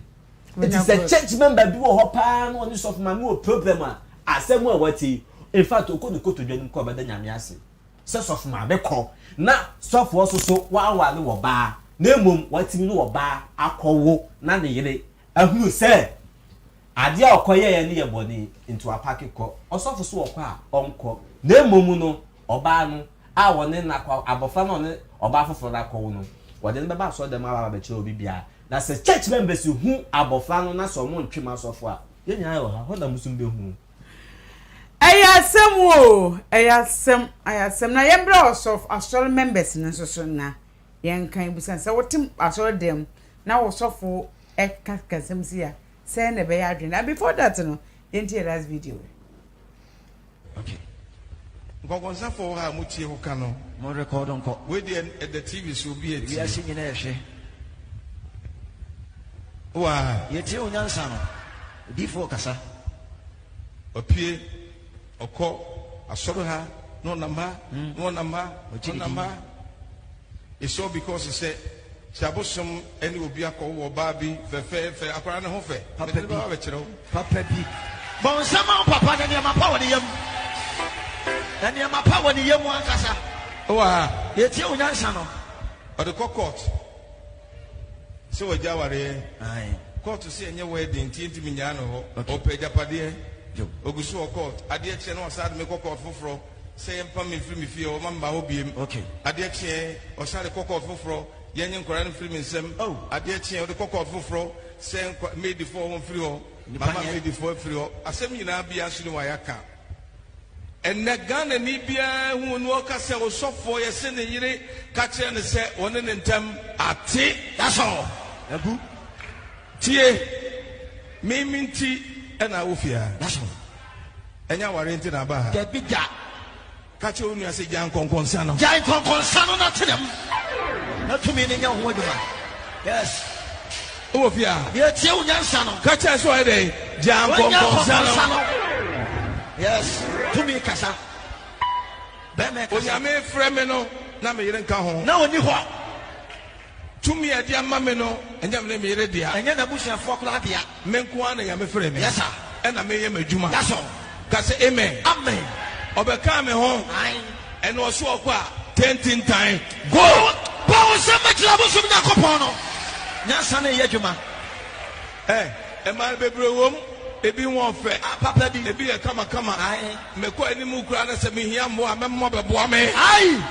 nti sɛ church member bi wɔ hɔ paa na ɔne sɔfo maame wɔ problem a asɛm a wɔte yi in fact okɔ ne kotodwe no kɔ ɔbɛda nyame ase. Sɛ sɔfo maame kɔ na sɔfoɔ nso so waware wɔ baa na mmom watumi ne ɔbaa akɔwo na ne yere ahunu sɛ adeɛ a ɔkɔyɛeɛ no yɛ bɔne nti wapake kɔ, ɔsɔfo so ɔkɔ a ɔnkɔ na mmom no ɔbaa no a ɔne no akɔ abɔfra no a ɔne ɔbaa foforɔ no akɔwo no wɔde no bɛba asɔredan mu aba abɛkyerɛ obi biara na sɛ church members hu abɔfra no na sɛ wɔn ntwe ma asɔfo a yɛn nyinaa yɛ wɔ ha hɔ na mo nso mobɛhu. Ɛyɛ asɛm o, ɛyɛ asɛm, ɛyɛ asɛm. Na yɛn brɛ ɔsɔfo asɔre members no nso so na yɛn kan bisa sɛ wote asɔre dɛm na wosɔfo ɛka kasɛm si a sɛn na ɛbɛyɛ adwene. Na before that no, yɛn ti yɛ last video. Okay. Nkɔnkɔnsafoɔ wɔ ha a motie ho ka no. Mo rekɔɔdo nkɔ. Wei deɛ ɛda TV so obi atie. Wiase nyinaa ɛhwɛ. Wowɔ ha? Yɛtie wo nyansa no. Odiyifoɔ kasa. Wapue, ɔkɔ asɔre ha, na ɔnam ha, na ɔnam ha, na ɔnam ha. It's all because sɛ sɛ abosom ne obi akɔ wɔ ɔbaa bi fɛfɛɛfɛ, akwadaa no ho fɛ. Papa Mede bi. no bɛba abɛkyerɛ wo. Papa bi. Bɔ nsam ma wo papa na nneɛma pa wɔ ne yam. Na nneɛma pa wɔ ne yam ankasa. Wowɔ ha? Yɛtie wo nyansa no. Ɔde kɔ court sɛ wagya awareɛ. Ae. Court sɛ ɛnyɛ wedding nti yɛntumi nnyaa no hɔ. Okay. Ɔpɛ agyapadeɛ. Yo. Ɔgu so wɔ court. Adeɛ kyeɛ na wasan de me kɔ court foforɔ sɛ yɛmpam me mfiri me fie hɔ mma memma hɔ biem. Okay. Adeɛ kyeɛ ɔsan de kɔ court foforɔ yɛnye nkwadaa no mfiri me nsam. Oh. Adeɛ kyeɛ ɔde kɔ court foforɔ sɛ nkwa maidfoɔ wɔmfiri hɔ. Nnipa Mama nyɛ. maidfoɔ afiri hɔ. Asɛm nyinaa biara nso ni hɔ a yɛaka. Ɛnnɛ Ghanani biara hu no ɔka sɛ osɔfoɔ yɛse ne yere ka kyerɛ no sɛ wɔne ne ntam ate. That's all. Agu. Tie, me me nti na wo fie ha. That's all. Ɛnyɛ awareɛ nti na aba ha. Dabi da. Ka kyerɛ wo nua sɛ gyae nkɔnkɔnsa no. Gyae nkɔnkɔnsa no na tena mu. Na tumi no nyɛ wo ho adwuma. Yes. Wowɔ fie a. Yɛtie wo nyansa no. Ka kyerɛ sɛ ɔyɛ dɛn? Gyae nkɔnkɔnsa no. Yes. Tumi kasa. Bɛmɛ kasa. Onyame frɛ me no na me yere nka ho. Na ɔni hɔ. Tumi a ɛde ama me no, ɛnyɛ me ne me yere dea. Ɛnyɛ n'abusuafoɔ koraa dea. Me nko ara na Nyame frɛɛ me. Yes sir. Ɛna meyɛ m'adwuma. That's all. Ka sɛ amen. Amen. Ɔbɛkaa me ho. Ae. Ɛna ɔso ɔkɔ a, tentintan. Go! Bɔ wo nsam bɛkyerɛ abosom Nyankopɔn no. Nyansa no reyɛ adwuma. Ɛ, mmaa no bebree wom. Ebi ho ɔfɛ. Ah, papa bi. Ebi yɛ kamakama. Ae. Mekɔ anim koraa na sɛ mehia mmoa a, mɛma wɔabɛboa me. Ae.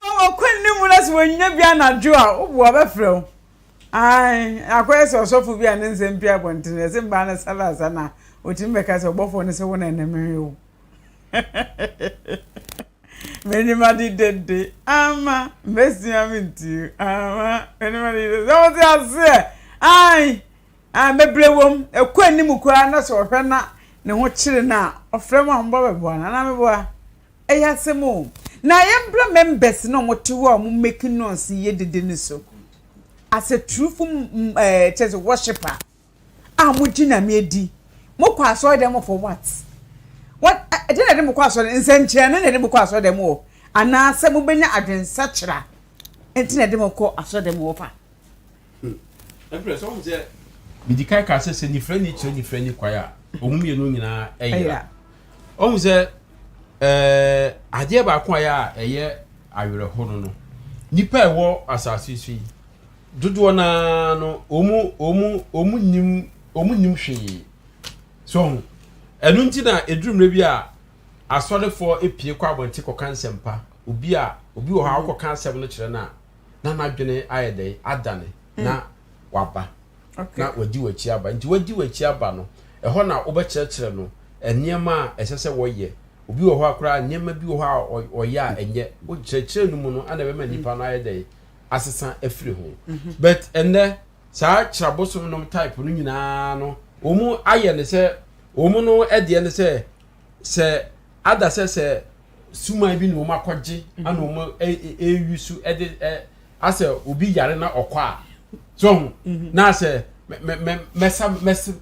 Ɔkɔ nni mu na sɛ wɔnya bi anadwo a, woboa bɛfrɛ wo. Ae, akɔyɛ sɛ ɔsɔfo bi a ne nsɛm pii abɔnten, ɛsɛ mbaa no sala asa na ɔtumi bɛka sɛ ɔbɔfoɔ no sɛ wo na ɛnɛ mehwe wo. M'anim ade dede ama mɛsua me nti ama m'anim ade dede sɛ wɔte aseɛ. Ae, ae, bebree wom, ɛkɔ anim koraa na sɛ ɔhwɛ na ne ho kyere no a, ɔfrɛ mu a wɔba bɛboa no anaa meboa. Ɛyɛ asɛm o. Na yɛmbra members na ɔmo te hɔ a ɔmo make noise yɛ dede no so. As a truthful eh, kyerɛ sɛ worshipper a mo gye Nyame adi. Mo kɔ asɔre dɛm for what? What ɛdeɛ na ɛde mo kɔ asɔre nsɛnkyerɛnne na ɛde mo kɔ asɔre dɛm wɔ anaasɛ mo bɛnya adwensakyera nti na ɛde mo kɔ asɔre dɛm wɔ fa? Ɛbrɛ sɛ ɔmo sɛ medi kan ka sɛ sɛ nifrani kyerɛ nifrani kwan a ɔmo mmienu nyinaa ɛyera. Ɔhu sɛ ɛɛ adeɛ baako a ɛyɛ a ɛyɛ awerɛho no no, nnipa a ɛwɔ asase so yi, dodoɔ no ara no, wɔn wɔn wɔn nim wɔn nim hwee. So ho, ɛno nti na ɛduru mmerɛ bi a asɔrefoɔ epie kɔ abɔnten kɔka nsɛmpa. Obi a obi wɔ hɔ a wokɔka asɛm no kyerɛ no a, na n'adwene ayɛ dɛn adane na waba. na wadi w'akyi aba. Nti wadi w'akyi aba no, ɛhɔ na wobɛkyerɛkyerɛ no nneɛma a ɛsɛ sɛ wɔyɛ. Obi wɔ hɔ a koraa nneɛma bi wɔ hɔ a ɔyɛ a ɛnyɛ. Wokyerɛkyerɛ no mu no ana ɛbɛma nipa no ayɛ dɛn asesa afiri ho. Mhm. But ɛnnɛ saa kyerɛbosom nom type no nyinaa no, wɔn ayɛ ne sɛ wɔn no ɛdeɛ ne sɛ sɛ ada sɛ sɛ suman bi na wɔn akɔgye mhm. ana wɔn ɛyi so ɛde ɛ asɛ obi yare na ɔkɔ a so ho mhm. na asɛ mɛsa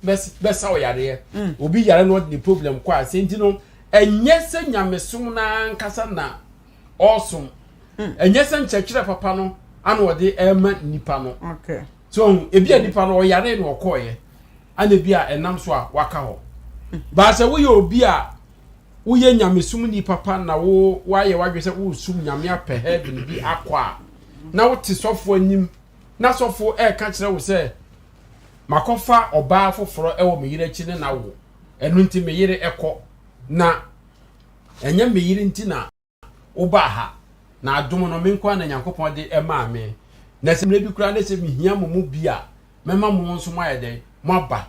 mɛsa ɔyareɛ mm. obi yare na ɔde ne problem kɔ a sɛ nti no ɛnyɛ sɛ nyamesom n'ankasa na ɔsom mm. ɛnyɛ sɛ nkyerɛkyerɛ papa no ana ɔde ɛma nipa no so ho ebi a nipa no ɔyare na ɔkɔɔyɛ ana ebi a ɛnam so a waka hɔ mm. baasa woyɛ obi a woyɛ nyamesomni papa na wo woayɛ w'adwene sɛ woresum nyame apɛ heaven bi akɔ a na wote sɔfo anim na sɔfo ɛreka kyerɛ wo sɛ makɔfa ɔbaa foforɔ ɛwɔ me yere akyi ne na wo ɛno nti me yere ɛkɔ na ɛnyɛ me yere nti na wobaa ha, na adom no, me nko ara na Nyankopɔn de maa me. Na sɛ mmerɛ bi koraa na sɛ mehia mo mu bi a, mɛma mo nso moayɛ dɛn? Moaba.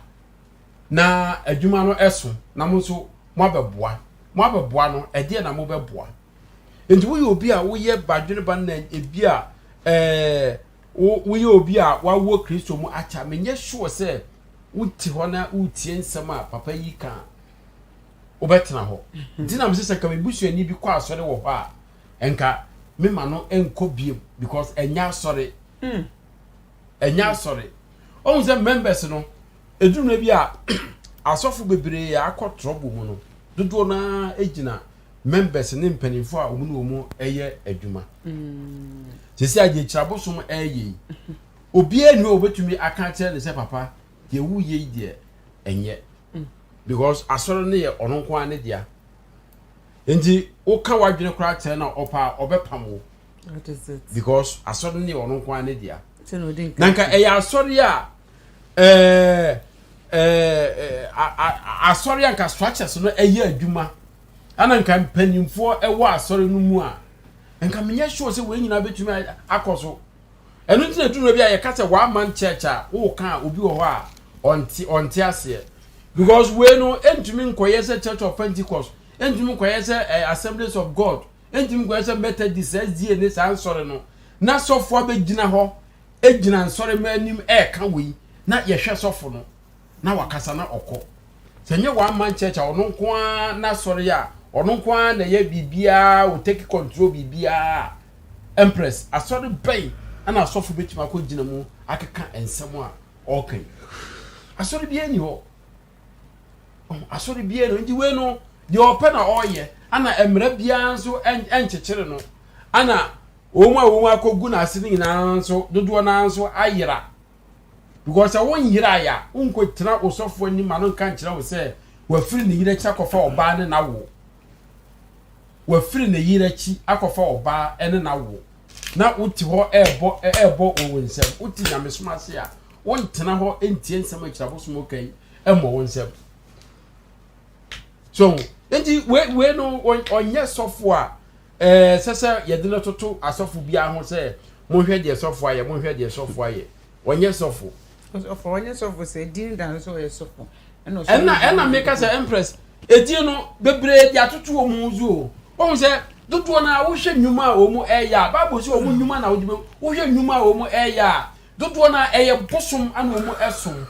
Na adwuma no ɛso, na mo nso moabɛboa. Moabɛboa no, ɛdeɛ na mobɛboa? Nti woyɛ obi a woyɛ badweneba na ebi a ɛɛ woyɛ obi a wawɔ Kristo mu akyɛ a, menyɛ sure sɛ wote hɔ na wotie nsɛm a papa yi ka. Wobɛtena hɔ. Nti na mese sɛ nka me busuani bi kɔ asɔre wɔ hɔ a, nka me ma no nkɔ biem because ɛnyɛ asɔre. Ɛnyɛ asɔre. Ɔhu sɛ members no, ɛduru mmerɛ bi a asɔfo bebree a akɔ trouble mu no, dodoɔ no ara gyina members ne mpanimfoɔ a wɔn ne wɔn yɛ adwuma. Sɛsi a deɛ Kyirabosom ɛreyɛ yi, obiara nni hɔ a wɔbɛtumi aka akyerɛ no sɛ papa deɛ woyɛ yi deɛ ɛnyɛ. Because asɔre no yɛ ɔno nko ara ne dea. Nti woka w'adwene koraa kyerɛ no a ɔpɛ a ɔbɛpam wo. Because asɔre no yɛ ɔno nko ara ne dea. Na nka ɛyɛ asɔre a ɛɛ ɛɛ asɔre a nka structures no ɛyɛ adwuma ɛna nka mpanimfoɔ ɛwɔ asɔre no mu a nka menyɛ sure sɛ wei nyinaa bɛtumi akɔ so. Ɛno nti na ɛduru bi a yɛka sɛ one man church a woka a obi wɔ hɔ a ɔnte ɔnte aseɛ because wei no ɛntumi nkɔyɛ sɛ Church of Pentecost, ɛntumi nkɔyɛ sɛ eh, Assemblies of God, ɛntumi nkɔyɛ sɛ Methodist, SDA ne saa nsɔre no na sɔfo abɛgyina hɔ gyina nsɔre ma anim ɛreka wei na yɛhwɛ sɔfo no na wakasa na ɔkɔ. Sɛ nyɛ one man church a ɔno nko ara n'asɔre a ɔno nko ara na ɛyɛ biribiara o take control biribiara Empress, asɔre bɛn na asɔfo betumi akɔgyina mu akeka nsɛm a ɔreka yi? Asɔre biara nni hɔ. Asɔre biara nni hɔ. Nti wei no, deɛ ɔpɛ na ɔreyɛ, ana mmara biara nso nkyekyere no, ana wɔn a wɔn akɔgu n'ase no nyinaa nso dodoɔ no ara nso ayera. Because sɛ wonyeraeɛ a, wonkɔtena wo sɔfo anim ma no nka nkyerɛ wo sɛ wafiri ne yere akyi akɔfa ɔbaa ne n'awo. Wafiri ne yere akyi akɔfa ɔbaa ne n'awo. Na wote hɔ ɛrebɔ ɛrebɔ wɔ wo nsam. Wote nyamesom ase a, wontena hɔ ntie nsɛm a akyirabosom ka yi mmɔ wo nsam. So nti wei wei no ɔnyɛ sɔfo a ɛɛ sɛ sɛ yɛde no toto asɔfo biara ho sɛ monhwɛ deɛ sɔfo ayɛ monhwɛ deɛ sɔfo ayɛ ɔnyɛ sɔfo. Ɔfo ɔnyɛ sɔfo sɛ edin da no sɛ ɔyɛ sɔfo. Ɛna ɛna meka sɛ empress edin no bebree de atoto wɔn ho so o. Wɔn sɛ dodoɔ no a wohwɛ nnwuma a wɔn ɛyɛ a Bible sɛ wɔn nnwuma na wɔde bɛ wohwɛ nnwuma a wɔn ɛyɛ a dodoɔ no a ɛyɛ bosom ana wɔn ɛsom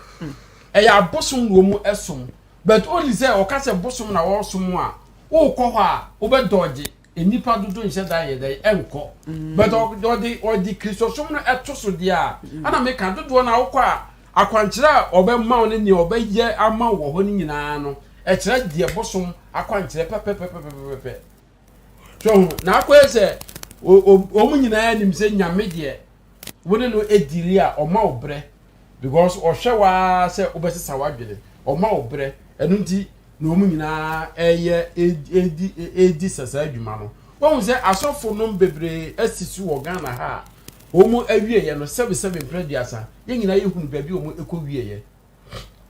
ɛyɛ abosom na wɔn ɛsom but only sɛ ɔka sɛ bosom na wɔresom a wokɔ hɔ a wobɛ dɔgye nnipa dodo nhyɛ da yɛ dɛ ɛnkɔ mm. but ɔde ɔde kristosom no ɛto so deɛ a mm. ɛna meka dodoɔ no a wokɔ a akwankyerɛ a ɔbɛma wo ne nea ɔbɛyɛ ama wɔ hɔ no nyinaa no ɛkyerɛ deɛ bosom akwankyerɛ pɛpɛpɛpɛpɛpɛ so ho na akɔyɛ sɛ wɔn nyinaa nim sɛ nyame deɛ wo ne no dili a ɔma wo brɛ because ɔhwɛ wo ara sɛ wobɛsesa w'adwene ɔma wo brɛ ɛno nti na wɔn nyinaa ɛyɛ ɛdi ɛdi sɛ saa adwuma no wɔn sɛ asɔfo nom bebree asi so wɔ Ghana ha a wɔn awieɛ no sɛbesɛbe mprɛ aduasa yɛn nyinaa yɛhunu baabi wɔn ɛkɔ wieɛ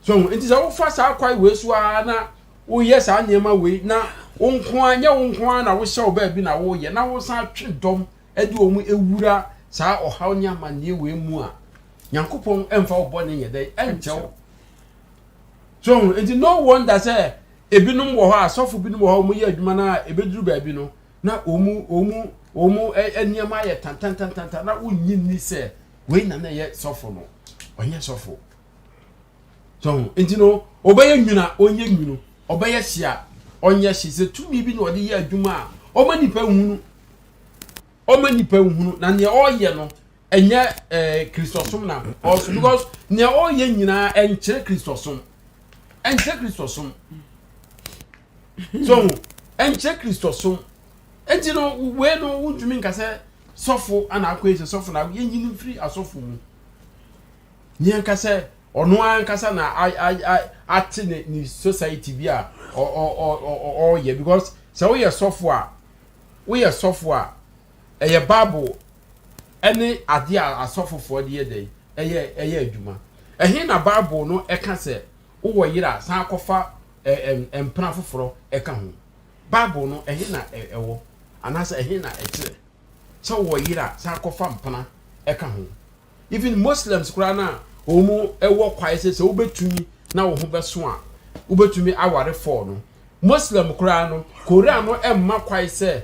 so nti sɛ wofa saa kwae wei so ara na woyɛ saa nneɛma wei na wo nko ara nyɛ wo nko ara na wohyɛ wo baabi na woyɛ na wosan twe dɔm de wɔn awura saa ɔhaw ne amanneɛ wei mu a, Nyankopɔn mfa wo bɔne nyɛ dɛn ɛnkyɛ wo. So nti no wonder sɛ ebinom wɔ hɔ a asɔfo binom wɔ hɔ a wɔyɛ adwuma no a ebeduru baabi no na wɔn wɔn wɔn nneɛma ayɛ tantantantantan na wonnye nni sɛ wei na na ɛyɛ sɔfo no ɔnyɛ sɔfo. So nti no ɔbɛyɛ nwunu a ɔnyɛ nwunu ɔbɛyɛ hye a ɔnyɛ hye sɛ tumi bi na ɔde yɛ adwuma a ɔma nipa nhunu. Ɔma nipa nhunu na nea ɔreyɛ no ɛnyɛ ɛɛ eh, kristosom na ɔsom because nea ɔreyɛ nyinaa ɛnkyerɛ kristosom ɛnkyerɛ kristosom so ɛnkyerɛ kristosom ɛnti no wei no wontumi nka sɛ sɔfo ana akɔ yi sɛ sɔfo na yɛnyini mfiri asɔfo mu nea nka sɛ ɔno ankasa na ate ne ne society bi a ɔreyɛ because sɛ woyɛ sɔfo a woyɛ sɔfo a, ɛyɛ Bible ne adeɛ a asɔfofoɔ de yɛ dɛn ɛyɛ ɛyɛ adwuma. Ɛhe na Bible no ɛka sɛ wowɔ yere a san kɔfa ɛ ɛ mpena foforɔ ɛka ho? Bible no ɛhe na ɛwɔ anaasɛ ɛhe na ɛkyerɛ sɛ wowɔ yere a san kɔfa mpena ɛka ho? Even Muslims koraa no a wɔn wɔ kwae sɛ sɛ wobɛtumi na wo ho bɛso a wobɛtumi aware fɔɔ no. Muslim koraa no, Koran no mma kwae sɛ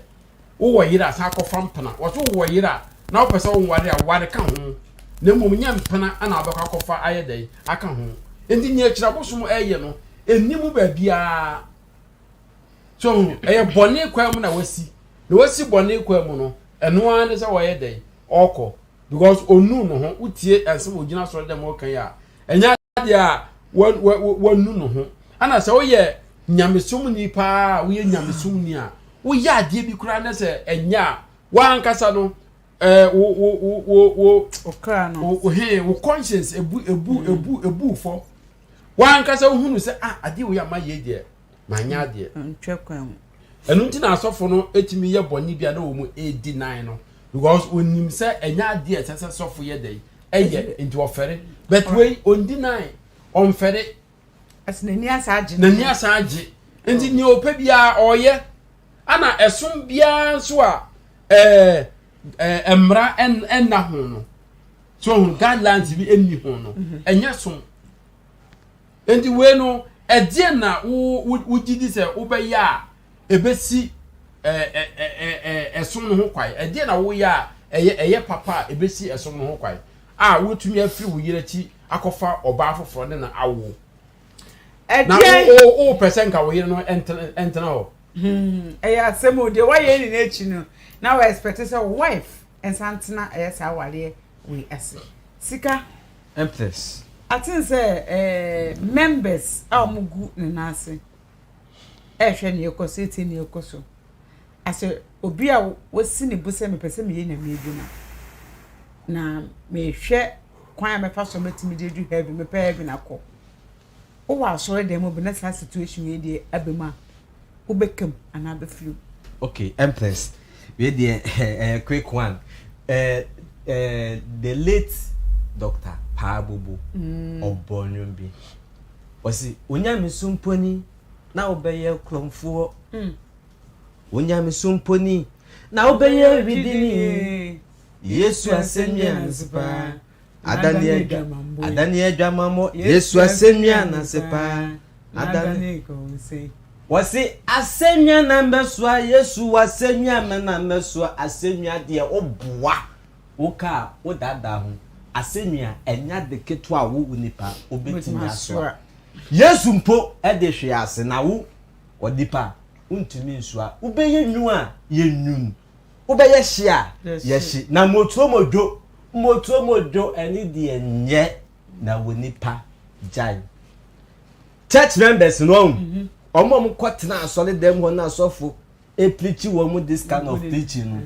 wowɔ yere a san kɔfa mpena. Wɔso wowɔ yere a na wopɛ sɛ woware a ware ka ho. Na mmom nyɛ mpena na wobɛkɔ akɔfa ayɛ dɛn aka ho. Enti nea akyirabosom ɛyɛ no, ɛnni mu baabiara. So ɛyɛ bɔne kwan mu na wasi. Na wasi bɔne kwan mu no, ɛno ara ne sɛ wɔyɛ dɛn? Ɔkɔ. Because onu ne ho, wotie ɛnsɛm ogyina sɔrɔ dɛm ɔka yi a, ɛnyɛ adeɛ a wanu ne ho. Ɛna sɛ woyɛ nyamesomni paa, woyɛ nyamesomni a, woyɛ adeɛ bi koraa ne sɛ ɛnyɛ a, w'ankasa no, ɛɛ wo wo wo wo wo okra no wo he wo conscience ebu ebu mm. ebu ebu fɔ w'ankasa wohunu sɛ ah adeɛ wei ama yie deɛ manyɛ adeɛ ntwɛ kwan mu ɛno nti na asɔfo no etumi yɛ bɔnne bi a na wɔn edi nan no because onim sɛ ɛnyɛ adeɛ ɛsɛ sɛ sɔfo yɛ dɛ ɛyɛ nti ɔfɛre but wei ondi nan ɔnfɛre. Ɛsɛ n'ani asa agye. N'ani asa agye. Nti nea ɔpɛ biara ɔyɛ. Ana ɛsom biara nso a ɛɛ ɛɛ mmara ɛnna ho no. So ho guidelines bi ɛnni ho no. Mhm. Ɛnyɛ som. Nti wei no ɛdeɛ na wo wogye di sɛ wobɛyɛ a ɛbɛsi ɛɛ ɛɛ ɛsom no ho kwan. Ɛdeɛ na woyɛ a ɛyɛ ɛyɛ papa a ɛbɛsi ɛsom no ho kwan. A wotumi afiri wo yere akyi akɔfa ɔbaa foforɔ ne no awo. Na wopɛ sɛ nka wo yere no ntena hɔ. Hmm, ɛyɛ asɛm o deɛ wayɛ nyina akyi no na wɔ expect sɛ wo wife nsa ntena ɛyɛ saa awareɛ wei ase. Sika. Empress. Aten sɛ eh, members a wɔn gu ne nan ase ɛrehwɛ nea ɛkɔ so etie nea ɛkɔ so. Asɛ obi a wasi ne bo sɛ mepɛ sɛ meyɛ nyame adwuma na mehwɛ kwan a mɛfa so mɛtumi de adu heaven mepɛ heaven akɔ wowɔ asɔre dan mu bi na saa situation yi deɛ aba mu a wobɛka mu anaa bɛfiri mu. Okay, Empress, wei deɛ ɛyɛ quick one. Eh, eh, the late Dr. Paa Bobo, mm. ɔbɔ nnwom bi. Ɔsi, Onyame somponi na wobɛyɛ korɔmfoɔ. Mm. Onyame somponi na wobɛyɛ widini. Yesu asɛnnua no so paa. Adane adwamammɔ. Adane adwamammɔ. Yesu asɛnnua no ase paa. Adane. Wɔsi asɛnnua na mbɛsoa Yesu asɛnnua mɛ na mbɛsoa asɛnnua deɛ woboa wo kaa wodaadaa ho asɛnnua ɛnya de ketewa wo nipa wobɛtumi asoa Yesu mpo ɛde hwe ase na wo onipa wontumi nsoa wobɛyɛ nwu a yɛ nwun Wobɛyɛ hye a, yɛ hye. Na motuo modwo, motuo modwo, ɛne deɛ nyɛ na wɔ nipa gyae. Church members no ɔn, mhm. wɔn a wɔkɔ tena asɔre dɛm hɔ na asɔfo preach wɔn this kind of preaching no.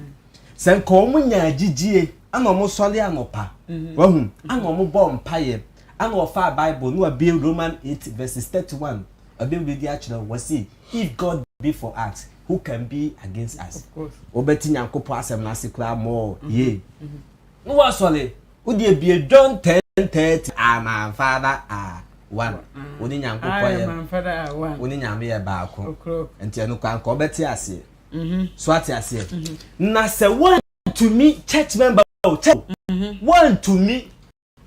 Sɛ nka wɔn nya agyigye ana wɔn sɔre anɔpa, mhm. wahu, ana wɔn bɔ mpaeɛ, ana wɔfa Bible na wɔabie Roman 8 verses 31, ɔbɛn bi di akyerɛ wɔsi if God be for us who can be against us wobɛte nyankopɔn asɛm no ase koraa mɔɔ mm-hmm. yie mm-hmm. ne woasɔre wode abie John 10:30 ah my father ah one mm. wo ne nyankopɔn yɛ wo ne nyame yɛ baako nti ɛno koraa nka wobɛte aseɛ mm-hmm. so ate aseɛ na sɛ woantumi church member o church woantumi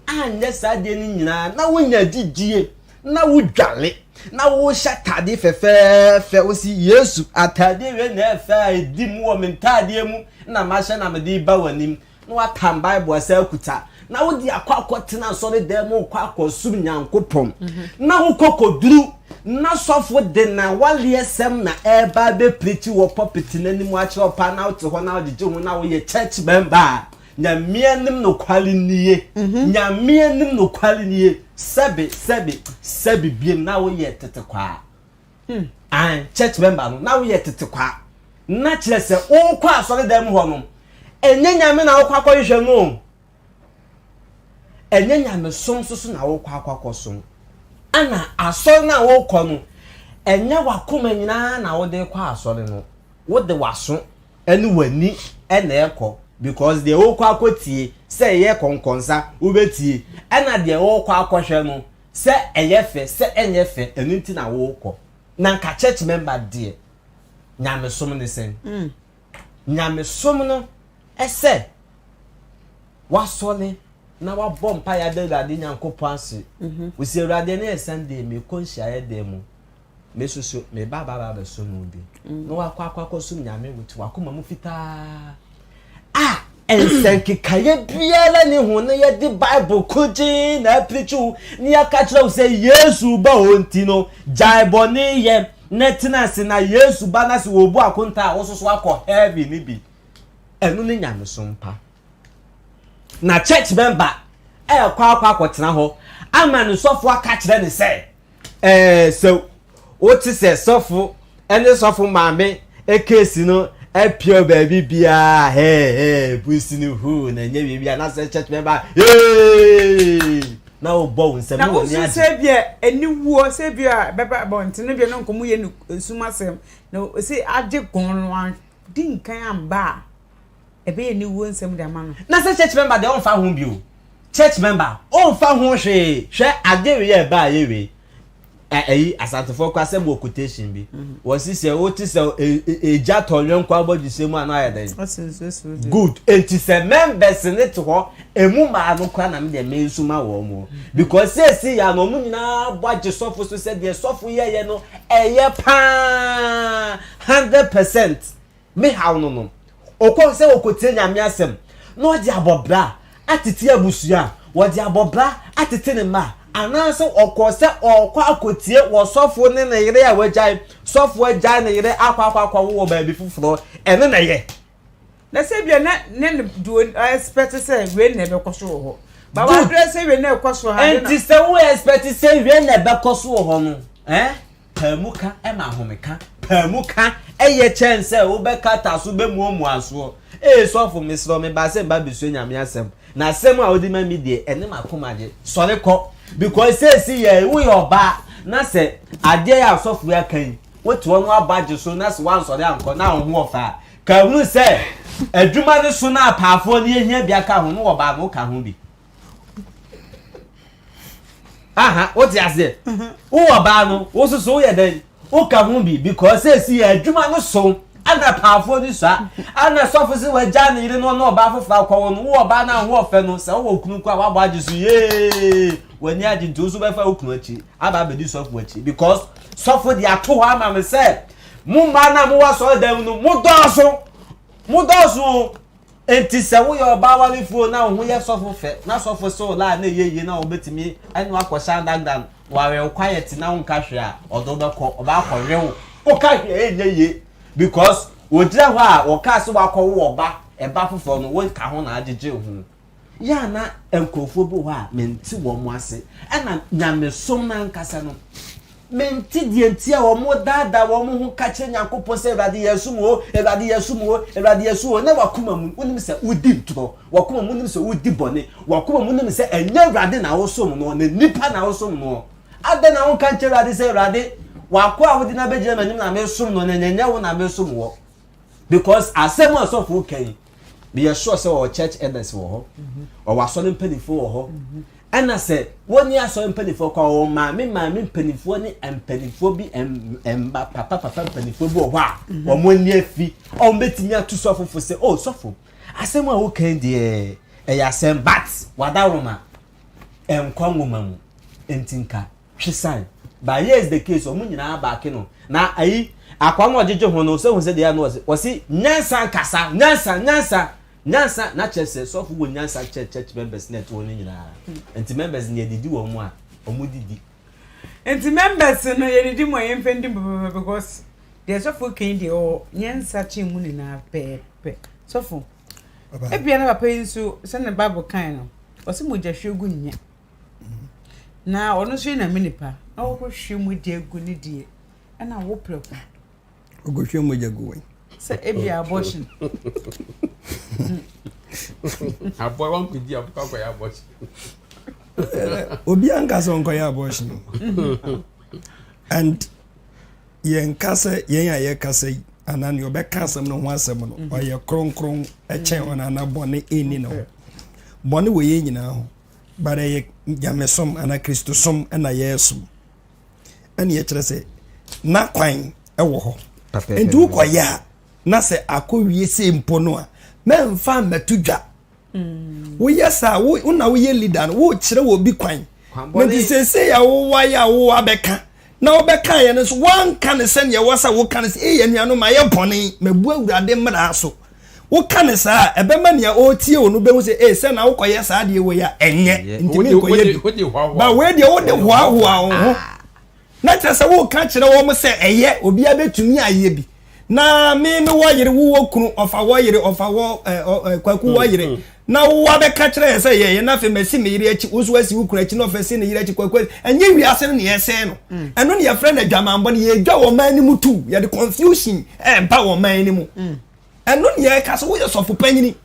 anyɛ saa adeɛ no nyinaa na wonya gyidie na wodwale na wohyɛ ataadeɛ fɛfɛɛfɛ wosi yesu ataadeɛ wei na ɛfɛ a ɛdi mu wɔ me ntaadeɛ mu na mahyɛ na mede ba w'anim na watam bible asa akuta na wode akɔ akɔtena asɔre dan mu kɔ akɔsom nyankopɔn mhm. na wokɔ kɔduru na sɔfo de na waleɛ sɛm na ɛreba bɛpirikyi wɔ pɔpete n'anim akyerɛ ɔpaa na wote hɔ na wogyegye ho na woyɛ church member a Nyame anim nokware nie. Mhm. Nyame anim nokware nie. Sɛbe, sɛbe, sɛbe biem na woyɛ tete kwaa. Hmm. An, church member no, na woyɛ tete kwaa. Na kyerɛ sɛ wokɔ asɔredan mu hɔ no, ɛnyɛ Nyame na wokɔ akɔhwehwɛ no o. Ɛnyɛ nyamesom nso so na wokɔ akɔ akɔsom. Ana asɔre no a wokɔ no, ɛnyɛ w'akoma nyinaa na wode kɔ asɔre no. Wode w'aso ɛne w'ani na ɛkɔ because deɛ wokɔ akɔtie sɛ ɛyɛ kɔnkɔnsa wobɛtie ɛna deɛ wokɔ akɔhwɛ no sɛ ɛyɛ fɛ sɛ ɛnyɛ fɛ ɛno nti na wokɔ na nka church member deɛ nyamesom ne sɛn mm. nyamesom no ɛsɛ wasɔre na wabɔ mpaeɛ ada awurade nyankopɔn ase mhm. wosi awurade ne yɛ sunday mekɔ nhyiaeɛ dan mu Me nso so meba aba aba abɛsom wo bi. Mm. Na wakɔ akɔ akɔsom Nyame with wakoma mu fitaa. A nsɛnkekaeɛ biara ne ho na yɛde Bible kogyee na apirikyi wo na yɛaka kyerɛ wo sɛ Yesu ba o nti no gyae bɔne yɛ. na tena ase na Yesu ba na sɛ wɔbu akonta a wososo akɔ heaven no bi. Ɛno ne nyamesom pa. Na church member ɛrekɔ akɔ akɔtena hɔ ama ne sɔfo aka kyerɛ ne sɛ ɛɛ sɛ wote sɛ sɔfo ɛne sɔfo maame keesi no apia baabi biara hɛɛ hɛɛ pusi no huu na ɛnyɛ biribi anaasɛ church member hee na wobɔ wo nsam na wɔn ani agye. Na wosu sɛ bia aniwuo sɛ bia bɛba abɔnten bia no nkɔmɔ yɛ no sum asɛm na sɛ agye gɔn no adi nkan amba a. Ɛbɛyɛ aniwuo nsɛm de ama no. Na sɛ church member deɛ ɔnfa ho bio. Church member ɔnfa ho hwee. Hwɛ adeɛ wei a ɛbaa yɛ wei. Ɛyi Asantefoɔ koraa sɛ wɔ quotation bi. Wɔsi sɛ wote sɛ egya tɔ yɔnko abɔdwesɛ mu a na ayɛ dɛn? Good. Enti sɛ members ne te hɔ emu mmaa no koraa na me deɛ me nso ma wɔn mo. Because seesei yɛ a na wɔn nyinaa bɔ agye sɔfo so sɛ deɛ sɔfo yɛyɛ no ɛyɛ paa 100%. Me haw no no, ɔkɔ sɛ ɔkɔtie Nyame asɛm na ɔde abɔ bra atete abusua, ɔde abɔ bra atete ne mma, anaasɛ ɔkɔ sɛ ɔrekɔ akɔtie wɔ sɔfo ne ne yere a wagyae, sɔfo agyae ne yere akɔ akɔ akɔwo wɔ baabi foforɔ, ɛno na ɛyɛ. Na sɛ bia na ne ne do expect sɛ wei na ɛbɛkɔ so wɔ hɔ. Ba wadrɛ sɛ wei na ɛkɔ so ha. Nti sɛ wo expect sɛ wei na ɛbɛkɔ so wɔ hɔ no, eh? Paamuka ma ahomeka. Paamuka yɛ kyɛn sɛ wobɛkata so bɛmuamua soɔ. Ee sɔfo, mesrɛ wo, mebaa sɛ meba abɛsua Nyame asɛm, na asɛm a wode ma me deɛ, ɛne m'akoma gye. Sɔre kɔ. Because seesei yɛ, woyɛ ɔbaa, na sɛ adeɛ a sɔfo yi aka yi, wote hɔ na woabɔ agye so na sɛ woansɔre ankɔ na wo ho ɔfɛ a, ka hunu sɛ adwuma no so na apaafoɔ no yɛhia bi aka ho no wɔbaa no woka ho bi. aha wote aseɛ wowɔ baa no wo soso woyɛ dɛn woka ho bi because sɛsi yɛ adwuma no so ana paafoɔ no sua ana sɔfo sɛ wagya ne yere no ɔne ɔbaa foforɔ akɔwo no wowɔ baa no a ho ɔfɛ no sɛ wowɔ kunu kɔ a woabɔ agye so yee w'ani agye nti wo nso bɛfa wo kunu akyi aba abɛdi sɔfo akyi because sɔfo de ato hɔ ama me sɛ mo mmaa no a mowɔ asɔredan mu no modɔɔso modɔɔso o Enti sɛ woyɛ ɔbaa warefoɔ na wo ho yɛ sɔfo fɛ na sɔfo se wo la a na ɛyɛ yie na wobɛtumi ne wo akɔhyɛ underground, wawɛ wo quiet na wonka hwee a, ɔde wo bɛkɔ, ɔbɛ akɔwe wo. Woka hwee a ɛnyɛ yie because wɔgyina hɔ a wɔkaa sɛ wakɔwo ɔba, ɛba foforɔ no woka ho na agyegye wo ho. Yɛ a na nkurɔfoɔ bi wɔ hɔ a mente wɔn ase ɛna nyamesom no ankasa no Mente deɛ nti a wɔdaadaa wɔn ho ka kyerɛ Nyankopɔn sɛ, Awurade yɛresom o, Awurade yɛresom o, Awurade yɛresom o, na w'akoma mu wonim sɛ wodi ntorɔ, w'akoma mu wonim sɛ wodi bɔne, w'akoma mu wonim sɛ ɛnyɛ Awurade na wosom noɔ, na nnipa na wosom noɔ. Adɛn na wonka nkyerɛ Awurade sɛ, Awurade, w'akoa a wode no abɛgyina m'anim na mesom no, na ɛnyɛ wo na mesom wɔ? Because asɛm a ɔsɔfo ka yi, meyɛ sure sɛ ɔwɔ church elders wɔ hɔ, ɔwɔ asɔre mpanimfoɔ wɔ hɔ, ɛna sɛ wɔnni asɔre mpanimfoɔ kɔ a wɔn maame maame mpanimfoɔ ne mpanimfoɔ bi mma papa papa mpanimfoɔ bi wɔ hɔ a wɔn ani afi a wɔbɛtumi ato sɔfo fo sɛ oh sɔfo asɛm a wokan deɛ ɛyɛ asɛm but wadaworoma ɛnkɔ nwoma mu nti nka twe san but here is the case wɔn nyinaa baake no na ayi akwa no ɔgyegye ho no sɛ hu sɛ deɛ no ɔsi ɔsi nyansa nkasa nyansa nyansa nyansa na kyerɛ sɛ sɔfo wɔ nyansa kyerɛ church members na ɛte hɔ no nyinaa nti members no yɛdidi wɔn mu a wɔn didi. Nti members no yɛdidi mu a yɛmfa ndi mu pɛpɛpɛ because deɛ sɔfo kan deɛ ɔwɔ nyansa kyɛn mu nyinaa pɛɛpɛ sɔfo ebia na papa yi nso sɛnea bible kan no ɔsi mogya hwie gu nyɛ. Na ɔno nso yɛ nyame nipa na ɔkɔhwie mogya agu ne deɛ ɛna wo prɛko. Ɔkɔhwie mogya gu wɛn. Sɛ ebi abortion. Aboa wɔn kò di aboa kɔ yɛ abortion. Obi anka sɛ ɔnkɔyɛ abortion. And yɛn kasa yɛn a yɛkasa yi anaa nea ɔbɛka asɛm no ho asɛm no ɔyɛ kronkron ɛkyɛn ɔno anaa bɔne ɛnni ne ho. Bɔne wɔ yɛn nyinaa ho. But ɛyɛ nyamesom anaa Kristosom na yɛresom. Ɛne ɛkyerɛ sɛ na kwan wɔ hɔ. Nti wokɔyɛ a na sɛ akɔwie sei mpo no a mɛmfa mmɛto dwa. Mm. Woyɛ saa wo na woyɛ leader no wokyerɛ wɔ bi kwan. Nti seesei a wowayɛ a wowɔ abɛka na wobɛkaeɛ no nso woanka no sɛdeɛ ɛwɔ sɛ woka no sɛ ei anuanom mayɛ bɔne mabu awurade mmara so woka no saa a ɛbɛma nea ɔretie wo no bɛhu sɛ ei sɛ na wokɔyɛ saa deɛ wei a ɛnyɛ nti menkɔyɛ bi ba wei deɛ wode hoahoa wo ho ah. Na kyerɛ sɛ woreka kyerɛ wɔn sɛ ɛyɛ, obiara bɛtumi ayɛ bi. Na me mewɔ yere, wowɔ kunu, ɔfa wɔ yere, ɔfa wɔ ɛ ɛ kwaku wɔ yere. Mm. Na wowɔ abɛka kyerɛ yɛ sɛ yɛyɛ na afei masi me yere akyi, wo nso wasi wo kunu akyi na ɔfa si ne yere akyi kwaku akyi. Ɛnyɛ wiase no na yɛsɛe no. Mm. Ɛno na yɛfrɛ no adwamanbɔ no. Yɛdwa wɔ man no mu tu. Yɛde confusion ɛɛba wɔ man no mu. Mm. Ɛno na yɛka sɛ woyɛ sɔfo panyini.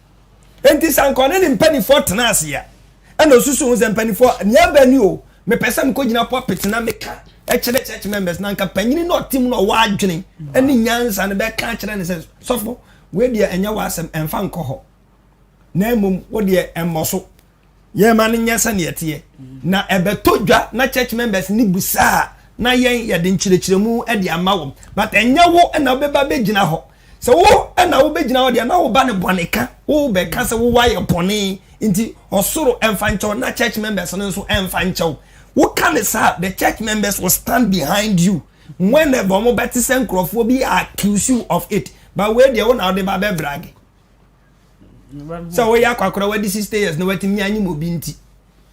Enti sɛ anka ɔne ne mpanimfoɔ tena ase a, ɛna osusu ho sɛ mpanimfoɔ, nea aba ni o, mepɛ sɛ mekɔgyina pulpit na meka kyerɛ church members na anka panyini na ɔte mu na ɔwɔ adwene ne nyansa no bɛka akyerɛ no sɛ sɔfo, wei deɛ ɛnyɛ w'asɛm, ɛmfa nkɔ hɔ. Na mmom wo deɛ ɛmmɔ so. Yɛn ma no nyɛ sɛdeɛ ɛteɛ. Na ɛbɛtɔ dwa na church members ne busa a, na yɛn yɛde nkyerɛkyerɛmu de ama wɔn. But ɛnyɛ wo na wobɛba bɛgyina hɔ. Sɛ wo na wobɛgyina hɔ deɛ na woba no bɔne ka. Wobɛka sɛ wowɔ ayɛ bɔne nti ɔsoro ɛmfa nkyɛw na church members no nso ɛmfa nkyɛw. Woka ne saa the church members will stand behind you whenever wɔn bɛte sɛ nkurɔfoɔ bi accuse you of it. But wei deɛ wo na wode ba bɛbrage. Sɛ woyɛ akwakora wadi 60 years na watumi anyim obi nti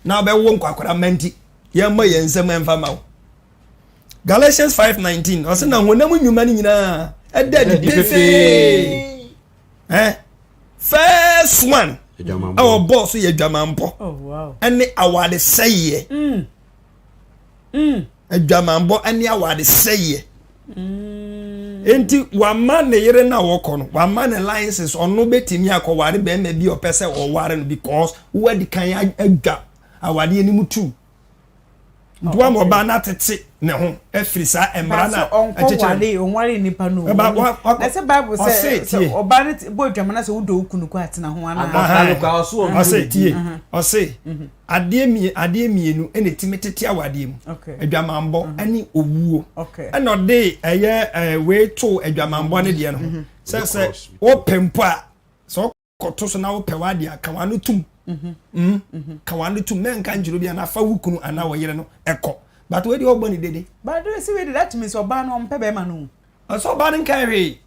na wobɛwo nkwakora mma nti yɛmmɔ yɛn nsam ɛmfa ma wo. Galatians 5:19 ɔsɛ na honam nnwuma no nyinaa ɛda adi pefee. Eh? First one ɛwɔ bɔɔl so yɛ adwamanbɔ oh, ɛne awaresɛeɛ. Mm. Mm. Adwamanbɔ ɛne awaresɛeɛ. Mm. Enti wama ne yere na wɔkɔ no wama ne license ɔno bɛtumi akɔware bɛrima bi ɔpɛ sɛ ɔware no because wadi kan adwa awadeɛ no mu tu. Nti wama ɔbaa no atete ne ho afiri saa mmara no a ɛkyekyere no. Ɔnware nipa no. Na sɛ Bible sɛ sɛ ɔbaa no bɔ adwamana sɛ wodɔ wo kunu kɔ atena ho anaa. Ɔse tie ɔse adeɛ mie adeɛ mmienu ɛna ɛtumi tete awadeɛ mu adwamanbɔ ɛne owuo ɛna ɔde ɛyɛ ɛɛ wei to adwamanbɔ ne deɛ no ho sɛ sɛ wopɛ mpo a sɛ kɔto so na wopɛ w'adeɛ a ka w'ano tum mm-hmm. Mm? Mm-hmm. ka w'ano tum mɛnka nkyerɛ obi anaa fa wo kunu anaa wo yere no ɛkɔ but wei deɛ ɔbɔ ne dede. But si wei de that means ɔbaa no ɔmpɛ bɛrima no. Ɔsɛ ɔbaa no nka hwee.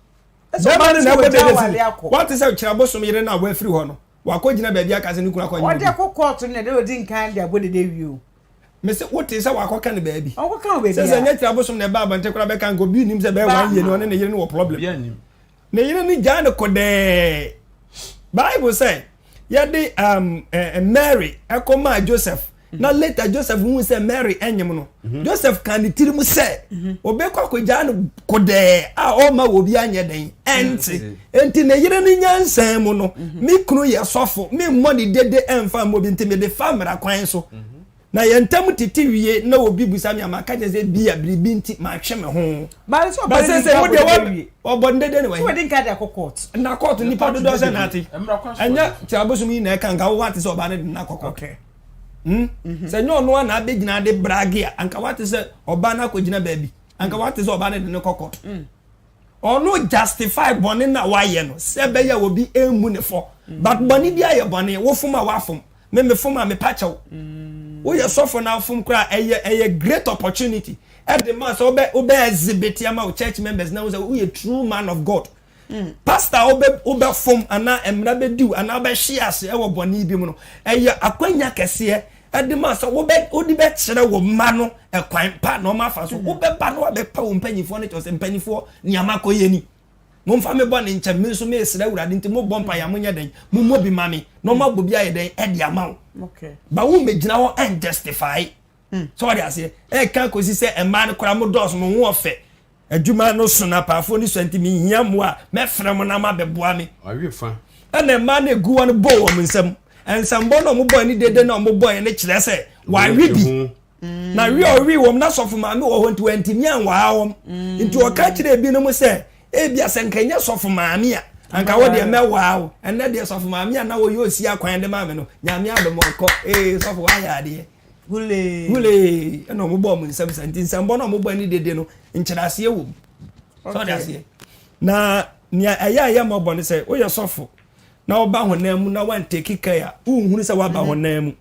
Bɛrima no na ɛbɔ dede si wate sɛ kyerɛ abosom yere no a wafiri hɔ no wakɔ gyina baabi aka sɛ ne kunu akɔ nyɛ obi. Ɔde akɔ kɔɔto no na ɛde ɔdi nkan de abɔ dede wie o. Mese wote sɛ wakɔka no baabi. Ɔnkɔka wɔ baabi a. Sɛ sɛ nyɛ kyerɛ abosom na ɛba abɔnten koraa bɛka nka obi nim sɛ bɛyɛ wɔn yie no ɔne ne yere no wɔ problem. Ne yere no gyaa no kɔdɛɛ. Bible sɛ yɛde um, eh, Mary ɛkɔmaa Joseph na mhm. later Joseph hu sɛ Mary ɛnyem no mhm. Joseph ka ne tirim sɛ mhm. obɛkɔ akɔgyaa no kɔdɛɛ a ɔma wɔ bi anyɛ dɛn ɛnte nti ne yere no nyansan mu no me kunu yɛ sɔfo me mmɔ ne dede ɛmfa mmɔ bi nti mede fa mmara kwan so Na yɛn ntam tete wie na obi bisa me a, maka kyerɛ sɛ bi a biribi nti matwe me ho. Ba sɛ sɛ wo deɛ wɔbɔ ne dede ne wɔyi. Wɔde nka de akɔ court. Na court nipa dodoɔ sɛ na ate. Ɛnyɛ ti abosom yi na ɛka nka wo wate sɛ ɔbaa ne de na akɔ court. Hmm? Mhm. Sɛ nyɛ ɔno a na abɛgyina de brage a anka wate sɛ ɔbaa no akɔgyina baabi. Anka wate sɛ ɔbaa no de ne kɔ court. Mm. Ɔno justify bɔne na wayɛ no sɛ ɛbɛyɛ obi emu ne fɔ. Mm. But bɔne bi ayɛ bɔne, wofom a wafom. Me me fom a mepa kyɛw. Woyɛ sɔfo na afom koraa ɛyɛ ɛyɛ great opportunity. Ɛde ma sɛ wobɛ wobɛ exhibit ama wo church members na wo sɛ woyɛ true man of God. Mm. Pastor wobɛ wobɛ fom anaa mmara bɛdiw anaa wobɛhwe ase ɛwɔ bɔne bi mu no ɛyɛ akwanya kɛseɛ ɛde ma sɛ wobɛ wode bɛkyerɛ wo mma no ɛkwan pa na wɔn afa so mm. wobɛba na wabɛpa wo mpanyinfoɔ no kyerɛ sɛ mpanyinfoɔ nneɛma kɔ yɛ ni. Momfa me bɔne nkyɛ me, me nso meresrɛ Awurade nti mobɔ mpaeɛ a monyɛ dɛn? Mommɔ bi ma me na ɔma bɔ bi ayɛ dɛn ɛde ama wo. Ba wo mmɛgyina hɔ ɛnjustify. Hmm. Sɛ wɔde aseɛ ɛka kɔsi sɛ mmaa no koraa mo dɔɔso mo ho ɔfɛ adwuma no so na apaafoɔ no sua nti mehia mmoa a mɛfrɛ mo na mabɛboa me. Ɛna mmaa no egu hɔ no bɔ wɔn nsam. Nsɛmbɔ na wɔn bɔ ne dede na wɔn bɔ ne kyerɛ sɛ wɔawe bi. Na we a ɔwee wɔn na sɔfo maame wɔ hɔ nti wantumi anwaa wɔn. Nti ɔka kyerɛ ebinom sɛ ebia sɛ nka ɛnyɛ sɔfo maame a anka wo deɛ mɛwaa wo. Ɛnɛ deɛ sɔfo maame a na wɔyɛ osi akwan de maame no nyame adom ɔkɔ ee sɔfo wayɛ adeɛ. Hulee. Hulee ɛna wɔn bɔ wɔn nsam sa nti nsɛmbɔ na wɔn bɔ ne dede no nkyerɛaseɛ wɔ mu. Sɛ ɔde aseɛ. Na nea ɛyɛ a ɛyɛ mmɔbɔ ne sɛ woyɛ sɔfo na woba honam mu na wantake care a wonhunu sɛ woaba honam mu.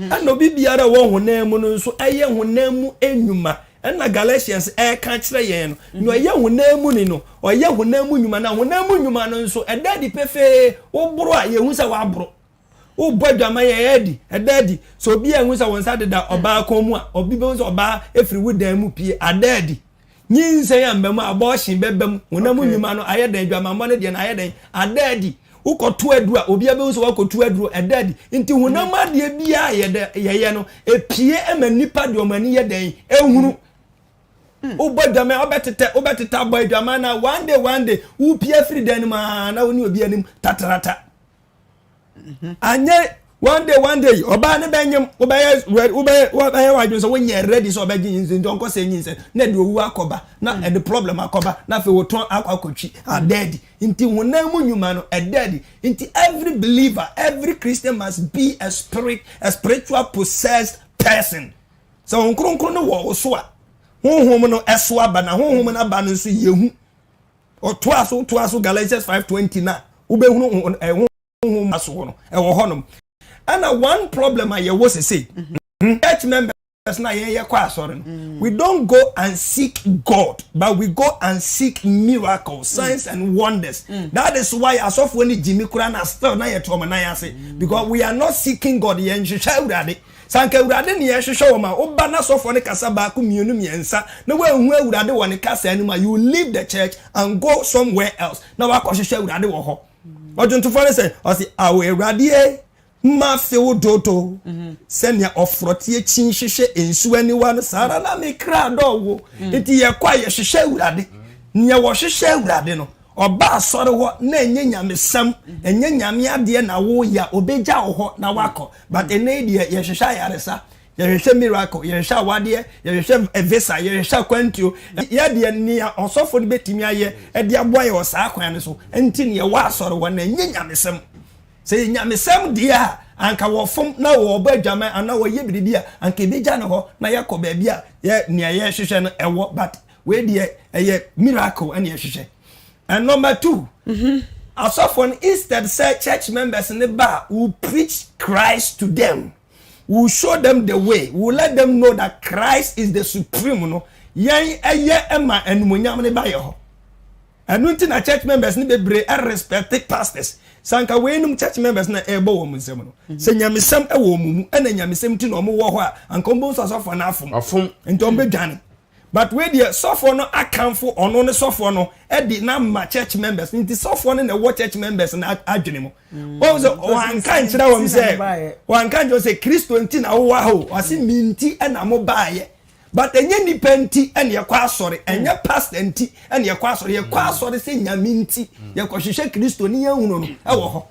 Ɛna obi biara a ɔwɔ honam mu no nso ɛyɛ honam mu nnwuma. Ɛna Galatians ɛreka kyerɛ yɛn no, nea ɔyɛ honam mu ni no, ɔyɛ honam mu nnwuma. Na honam mu nnwuma no nso, ɛda adi pefee, woboro a, yɛhu sɛ woaboro. Wobɔ adwaman yɛ adi, ɛda adi. Sɛ obi anhu sɛ wo nsa deda ɔbaa kɔn mu a, obi bɛhu sɛ ɔbaa efiri wo dan mu pie, ada adi. Nyinsɛn amba mu a, abortion bɛba mu. Honam nnwuma no ayɛ dɛn? Adwamammɔ no deɛ no ayɛ dɛn? Ada adi. Wokɔto aduro a, obiara bɛhu sɛ woakɔtu aduro, ɛda adi. Nti honam adeɛ biara a yɛdɛ yɛyɛ no, epie ma nnipa de wɔn ani yɛ dɛn? Ehunu. Wobɔ adwaman a, wobɛtetɛ, wobɛtetɛ abɔ adwaman na one day, one day, wopie afiri dan no mu aa na wo ne obi anim tatarata. Anyɛ one day, one day, ɔbaa ne bɛnyem, wobɛyɛ ready, wobɛyɛ wobɛyɛ w'adwene sɛ wonyɛ ready sɛ ɔbɛgye nyinsɛn nti ɔnkɔ sɛ nyinsɛn na ɛde owu akɔba na ɛde problem akɔba na afei wotɔn akɔ akɔtwi ada adi. Nti honam mu nnwuma no ɛda adi. Nti every believer, every Christian must be a spirit, a spiritual possessed person. Sɛ Honhom Kronkron no wɔ wo so a, honhom no ɛso aba na honhom no aba no nso yɛhu. Ɔtoa so toa so Galatians 5:20 na wobɛhunu honhom asoɔ no ɛwɔ hɔnom. Ɛna one problem a yɛwɔ sese, church members na yɛn yɛ kɔ asɔre no, we don't go and seek God, but we go and seek miracles, signs and wonders. That is why asɔfoɔ ne gyimi kura na still na yɛte wɔn nan ase, because we are not seeking God. Yɛn nhwehwɛ Awurade. Sanka Awurade ne yɛhwehwɛ wɔn a woba na asɔfoɔ ne kasa baako, mmienu, mmiɛnsa na wɔahu Awurade wɔ ne kasa anim a, you leave the church and go somewhere else na wakɔhwehwɛ Awurade wɔ hɔ. Ɔdwontofoɔ no sɛ ɔsi awo Awurade ma few dodo sɛnea ɔforɔteɛ kyin hwehwɛ nsuo aniwa no, saa ara na me kra dɔ wo. Nti yɛkɔ a yɛhwehwɛ Awurade. Nea wɔhwehwɛ Awurade no, ɔba asɔre hɔ na ɛnyɛ nyamesɛm, ɛnyɛ nyame adeɛ na woyɛ a, obɛgya wo hɔ na wakɔ. But ɛnɛ yi deɛ, yɛhwehwɛ ayaresa, yɛhwehwɛ miracle, yɛhwehwɛ awadeɛ, yɛhwehwɛ visa, yɛhwehwɛ akwantuo. Yɛdeɛ nea ɔsɔfo no bɛtumi ayɛ ɛde aboa yɛ wɔ saa kwan no so nti ne yɛwɔ asɔre hɔ na ɛnyɛ nyamesɛm. Sɛ yɛ nyamesɛm deɛ a, anka wɔfom na wɔbɔ adwaman anaa wɔyɛ biribi a, anka ebɛgya ne hɔ na yɛkɔ baabi a yɛ nea yɛhwehwɛ no ɛwɔ. But wei deɛ, ɛyɛ miracle ɛne yɛhwehwɛ. And number two, asɔfoɔ no, instead sɛ church members ne ba a, we preach Christ to them, we show them the way, we let them know that Christ is the supreme no, yɛn ɛyɛ ɛma animonyam ne ba yɛ hɔ. Ɛno nti na church members ne bebree ɛrespect pastors. Sanka weinom church members na ɛrebɔ wɔn nsɛm no, sɛ nyamesɛm ɛwɔ wɔn mu ɛna nyamesɛm ti na wɔn wɔ hɔ a, anka wɔn bɔ nso asɔfoɔ no afom. Afom. Nti wɔn bɛdwane. But wei deɛ, sɔfoɔ no akamfo ɔno ne sɔfoɔ no ɛde na ma church members, nti sɔfoɔ no na ɛwɔ church members na adwene mu. Wɔn sɛ wɔanka nkyerɛ wɔn sɛ wɔanka nkyerɛ wɔn sɛ Kristo nti na wɔwɔ ha o, wɔsi mi nti ɛna mo baayɛ. But ɛnyɛ nipa nti ɛna yɛkɔ asɔre, ɛnyɛ pastor nti ɛna yɛkɔ asɔre. Yɛkɔ asɔre sɛ Nyame nti, yɛkɔhwehwɛ Kristo ne yɛn hunu no ɛwɔ hɔ.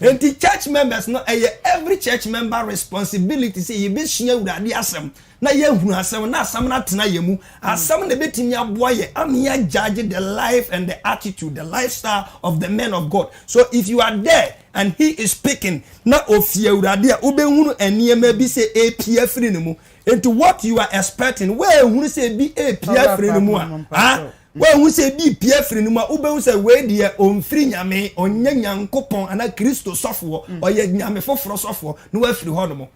Nti church members no, ɛyɛ every church member responsibility sɛ yɛbɛsua Awurade asɛm na yɛhunu asɛm na asɛm no atena yɛn mu. Asɛm na ɛbɛtumi aboa yɛ ama yɛagyagye the life and the attitude, the lifestyle of the men of God. So if you are there and he is speaking na ofie Awurade a, wobɛhunu nneɛma bi sɛ ɛpia firi ne mu. Nti what you are expecting, woahunu sɛ ebi ɛpia firi ne mu a, ah, woahu sɛ ebi pia firi ne mu a, wobɛhu sɛ wei deɛ ɔmfiri Nyame, ɔnyɛ Nyankopɔn anaa Kristo sɔfoɔ, ɔyɛ nyame foforɔ sɔfoɔ na wafiri hɔ nom.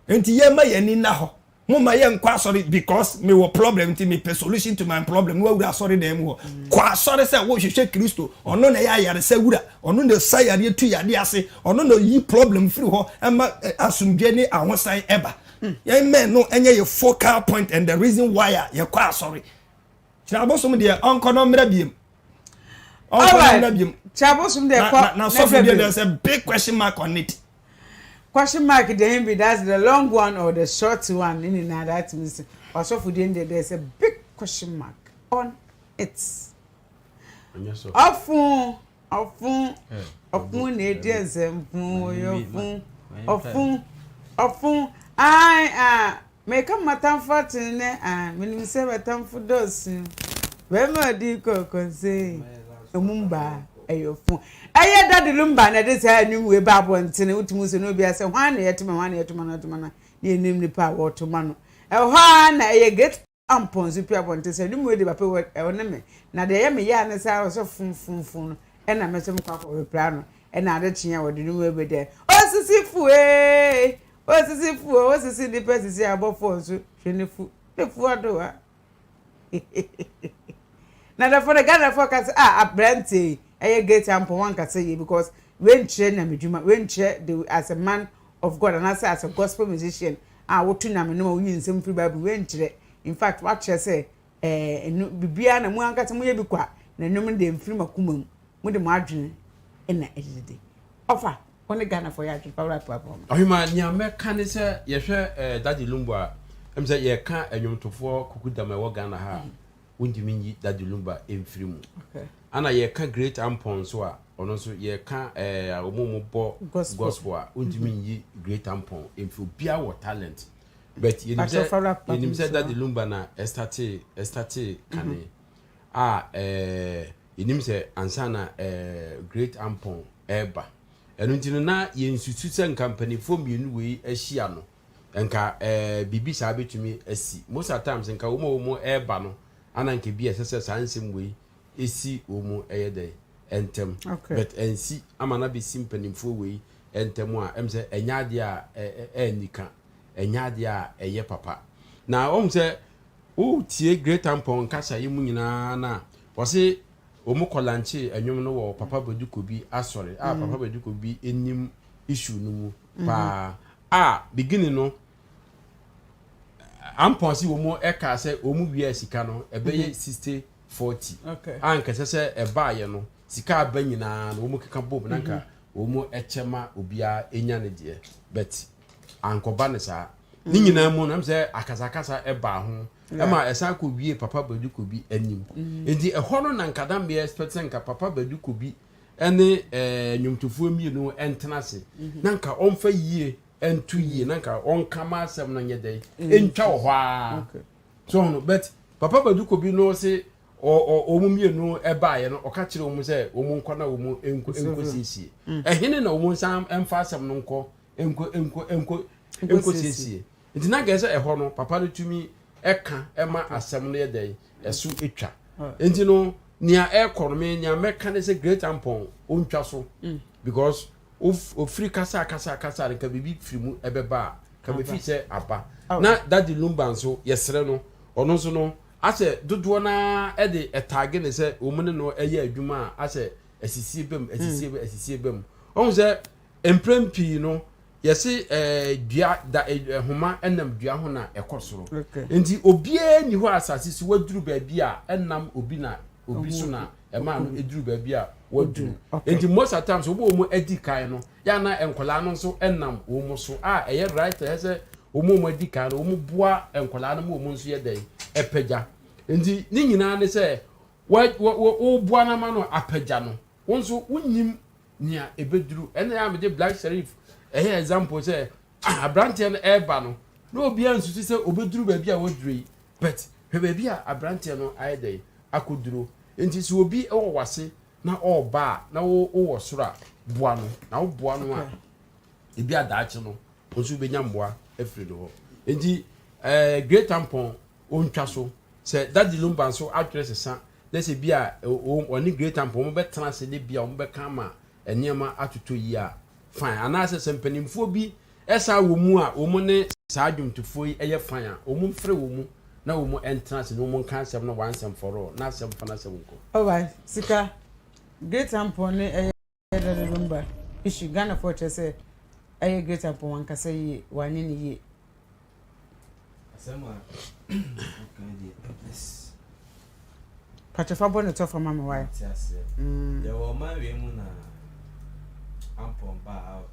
Nti yɛma yɛn ani nna hɔ. Moma yɛnkɔ asɔre because mewɔ problem nti mepɛ solution to my problem na wawura asɔre dan mu hɔ. Kɔ asɔre sɛ wohwehwɛ Kristo. Ɔno na ɛyɛ ayaresa wura, ɔno na ɛsa yareɛ, tu yadeɛ ase, ɔno na ɔyi problem firi hɔ ɛma asomdwe ne ahosan ɛba. Yɛn mɛn no ɛnyɛ yɛ focal point and the reason why a yɛkɔ asɔre. Kyerɛ abosom deɛ, ɔnkɔ no mmerɛ biem, ɔnkɔ no mmerɛ biem. Kyerɛ abosom deɛ, kɔ. Na sɔfo deɛ, there's a big question mark on it. Question mark deɛ bi, that's the long one or the short one ne nyinaa, that means ɔsɔfo deɛ deɛ, there's a big question mark on it. Ɔfun ɔfun ɔfun na edi nsɛmfun, ɔyɛ ɔfun ɔfun ɔfun. Ayi a meka matamfo atene nɛ a menim sɛ matamfo dɔɔso, bɛrima ɔdi kɔkɔnse emu mbaa ɛyɛ ɔfun. Ɛyɛ Daddy Lumba na ɛde saa anwum wei ba abɔntene. Wotumi sɛ no obi asɛ hwan na yɛtoma, hwan na yɛtoma no, ɔtoma no na yɛnim nipa a wɔtoma no. Ɛhɔ ara na ɛyɛ Great Ampɔn nso pia abɔnten sɛ anwum wei de papa wɔ ɛwɔ ne me na deɛ ɛyɛ me yɛ a ne saa ɔsɛ funfunfun no ɛna me nso mekɔ akɔ repra no. Ɛna ade kyeɛ a wɔde no mu ɛbɛ dɛ osisi fu ee, osisi fu o, osisi nipa sisi abɔfoɔ nso hwɛ ne fu ne fu adowa. Na dɔfo no, Ghanafoɔ ka sɛ ah, aberanteɛ yi ɛyɛ Great Ampɔn wankasa yie because Wei nkyerɛ nyamedwuma, wei nkyerɛ the as a man of God anaasɛ as a gospel musician a woto nyame nnwom a woyi nsɛm firi Bible mu, wei nkyerɛ. In fact, wakyerɛ sɛ ɛɛ ɛno biribiara na mo ankasa moyɛ bi kwa na nnwom no deɛ mfiri mo akoma mu, mode mo adwene na ɛdidi. Ɔfa, wo ne Ghanafoɔ yɛ adwene fa wrap up hɔ ma. Ɔhema, nea mɛka ne sɛ yɛhwɛ eh, Daddy Lumba a, ɛm sɛ yɛka nnwomtofoɔ kukudam a ɛwɔ Ghana ha a, wontumi nyi Daddy Lumba mfiri mu. Ana yɛka Great Ampon nso a, ɔno nso yɛka eh, wɔn a wɔbɔ gospel a, wontumi nyi Great Ampon mfiri. Obiara wɔ talent. But yɛnim sɛ yɛnim sɛ Daddy Lumba na ɛstate ɛstate kane a eh, yɛnim sɛ ansa na eh, Great Ampon ɛreba. Ɛno nti no na yɛnsusu sɛ nka mpanimfoɔ mmienu wei ahyia no Nka eh, biribi saa bɛtumi asi. Most at times nka wɔn a wɔn ɛreba no ana nka bi a ɛsɛ sɛ saa nsɛm wei ɛsi wɔn ɛyɛ dɛ ntɛm. Okay. But ɛnsi ama no abɛsi mpanimfoɔ wei ntɛm a ɛm sɛ ɛnyɛ adeɛ a ɛnni ka, ɛnyɛ adeɛ a ɛyɛ papa. Na wɔn sɛ wotie Great Ampon nkasa yi mu nyinaa no a, wɔse wɔn kɔ lankyee ɛnwom no wɔ Papa Badu Kobi asɔre a Papa Badu Kobi nim issue no mu paa a beginning no ampɔn se wɔn ɛkaa sɛ wɔn wia sika no ɛbɛyɛ 60 40 a nka ɛsɛ sɛ ɛbaayɛ no sika aba nyinaa no wɔn keka bom na nka wɔn ɛkyɛ ma obiara enya ne deɛ but ankɔba ne saa ne nyinaa mu no ɛm sɛ akasakasa ɛbaa ho ɛma ɛsan kɔ wie papa badu kobi anim nti ɛhɔ no na nka da mmea expect sɛ nka papa badu kobi ne nnwomtofoɔ mmienu ntena ase mhm. na nka ɔmfa yie nto yie na nka ɔnka ma asɛm no nyɛ dɛn ntwa wɔ hɔ ara so no but papa badu kobi no se wɔn mmienu baeɛ no ɔka kyerɛ wɔn sɛ wɔn nkɔ na wɔn nkɔ nkɔ siesie mm. ɛhene na wɔn nsa mfa asɛm no nkɔ nkɔ nkɔ nkɔ nkɔ siesie Nti na nka ɛsɛ ɛhɔ no papa no tumi ɛka ɛma asɛm no yɛ dɛn ɛso etwa. Nti no nea ɛkɔ no me nea mɛka ne sɛ Great Ampon ontwa so mm. because ofiri kasa kasa kasa nka biribi firi mu ɛbɛba a ka mefi sɛ aba. Na Daddy Lumba nso yɛsrɛ no ɔno nso no asɛ dodoɔ naa ɛde ɛtaage ne sɛ wɔn ne no ɛyɛ adwuma a asɛ asisie bɛm asisie bɛm asisie bɛm. Ɔhu sɛ mprɛn pii no Yɛse eh, dua da eh, nhoma nam dua ho na ɛkɔ soro. Nti obiara nni hɔ asase so waduru baabi a ɛnam obi na obi so na ɛmaa no eduru baabi a waduru. Nti most of times wɔn a wɔn adi kan no yɛ ana nkwadaa no nso nam wɔn so a ɛyɛ right ɛyɛ sɛ wɔn a wɔn adi kan no wɔn boa nkwadaa no ma wɔn nso yɛ dɛn ɛpagya. Nti ne nyinaa ne sɛ wɔboa no ama no apagya no wɔn nso wonnim nea ɛbɛduru ɛna yɛ a mede black sherif ɛyɛ example sɛ ah, aberanteɛ no ɛreba no na obiara nsusu sɛ ɔbɛduru baabi a waduru yi but hwɛ baabi a aberanteɛ no ayɛ dɛn akɔduro nti sɛ obi wɔ wase na ɔreba a na wowɔ soro a boa no na woboa no a ebi adaakye no nso wobɛnya mmoa afiri no hɔ nti ɛɛ eh, great tampon ɔntwa so sɛ daddy lumba nso adwene sesa na sɛ bi a ɔne Great Amp wɔn bɛtena ase ne bi a wɔn bɛka ama nneɛma atotɔ yie a, fine. Anaasɛ sɛ mpanimfoɔ bi ɛsan wɔ mu a wɔn ne saa dwomtofoɔ yi ɛyɛ fine a, wɔn mfrɛ wɔn mu na wɔn ntena ase na wɔn nka asɛm no once and for all na asɛm fa n'asɛm nkɔ. Alright, sika, Great Ampon ne ɛyɛ Daddy Lumba issue, Ghanafoɔ kyerɛ sɛ ɛyɛ Great Ampon wankasa yie, wanyɛ ne yie. Asɛm a woka deɛ Empress. Pakyɛ fa bɔ ne tɔfa ma me wae. Mate aseɛ. Mm. Yɛwɔ ɔman wei mu na Ampon baa out.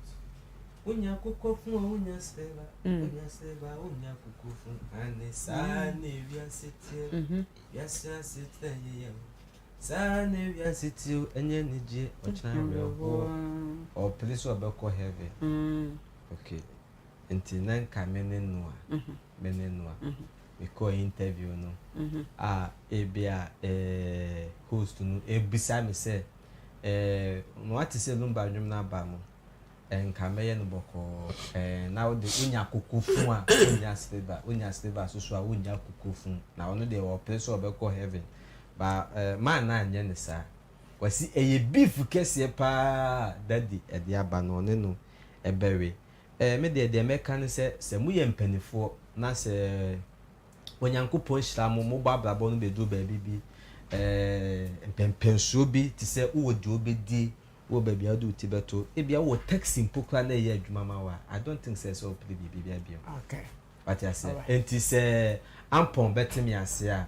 Wonya kokofun a wonya silver, mm. wonya silver wonya kokofun. Ane saa mm. na ewiase teɛ. Mm-hmm. Wiase ase tena yɛ yɛ o. Saa na ewiase teɛ o, ɛnyɛ anigyeɛ, ɔkyena awerɛhoɔ. Ɔpere sɛ ɔbɛkɔ heaven. Mm. Okay. Nti na nka me ne no a, me ne no a, mekɔɔ interview no a ebia eh, host no ebisa me sɛ eh, wate sɛ Lumba nnwom no aba no, eh, nka mɛyɛ no bɔkɔɔ eh, na wode wonya kokofun a wonya silver, wonya silver so so a wonya kokofun, na ɔno deɛ ɔpere sɛ ɔbɛkɔ heaven, ba eh, man no anyɛ ne saa. Wɔsi ɛyɛ beef kɛseɛ paa daddy ɛde aba no ɔne no ɛbɛwe. Eh, me deɛ, deɛ mɛka ne sɛ, sɛ moyɛ mpaninfoɔ na sɛ Onyankopɔn hyira mo, mobɔ abrabɔ no bɛduru baabi bi, eh, mpɛnpɛnsoɔ bi te sɛ wowɔ deɛ wobɛdi, Wowɔ baabi a wode wo ti bɛto, ebia wowɔ taxi mpo koraa na ɛyɛ adwuma ma wo a, I don't think sɛ ɛsɛ sɛ wopere biribi biara bio. Okay. Wate aseɛ? Enti sɛ Ampɔn bɛte me ase a,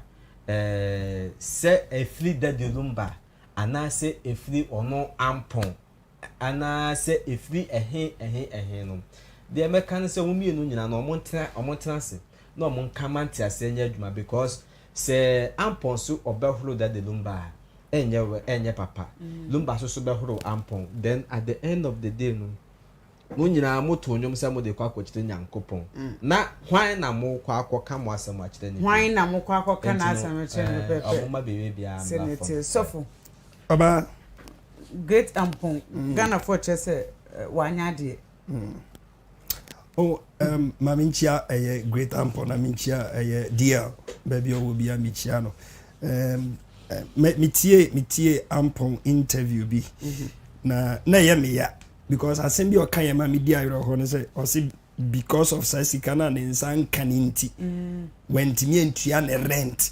ɛɛ, sɛ ɛfiri Daddy Lumba anaasɛ ɛfiri ɔno Ampɔn anaasɛ ɛfiri ɛhe ɛhe ɛhe no, deɛ mɛka ne sɛ wɔn mmienu nyinaa no wɔntena wɔntena ase na wɔnka ma nteaseɛ nyɛ adwuma because sɛ Ampɔn so ɔbɛhoro Daddy Lumba a, ɛnyɛ ɛnyɛ papa. Lumba nso so bɛhoro Ampɔn. Then at the end of the day no, Mo nyinaa motoo nnwom sɛ mode rekɔ akɔkyerɛ Nyankopɔn. Na hwan na morekɔ akɔka mo asɛm akyerɛ no bio? Hwan na mokɔ akɔka Enti no, n'asɛm akyerɛ no ɛɛ, pɛpɛɛpɛ? ɔmoma biribiara Sɛ mmra ne fam. te sɔfo. Ɔbaa. Great Ampong, Ghanafoɔ kyerɛ sɛ wanyɛ adeɛ. Oh, um, ma menkyia ɛyɛ Great Ampong na menkyia ɛyɛ DL baabi a ɔwɔ bia mekyia no. Um, metie metie Ampong interview bi mhm. na na ɛyɛ me ya because asɛm bi ɔka yɛ ma medi awerɛhoɔ no sɛ ɔse because of saa sika no a ne nsa nka ne nti mm. wantumi antua ne rent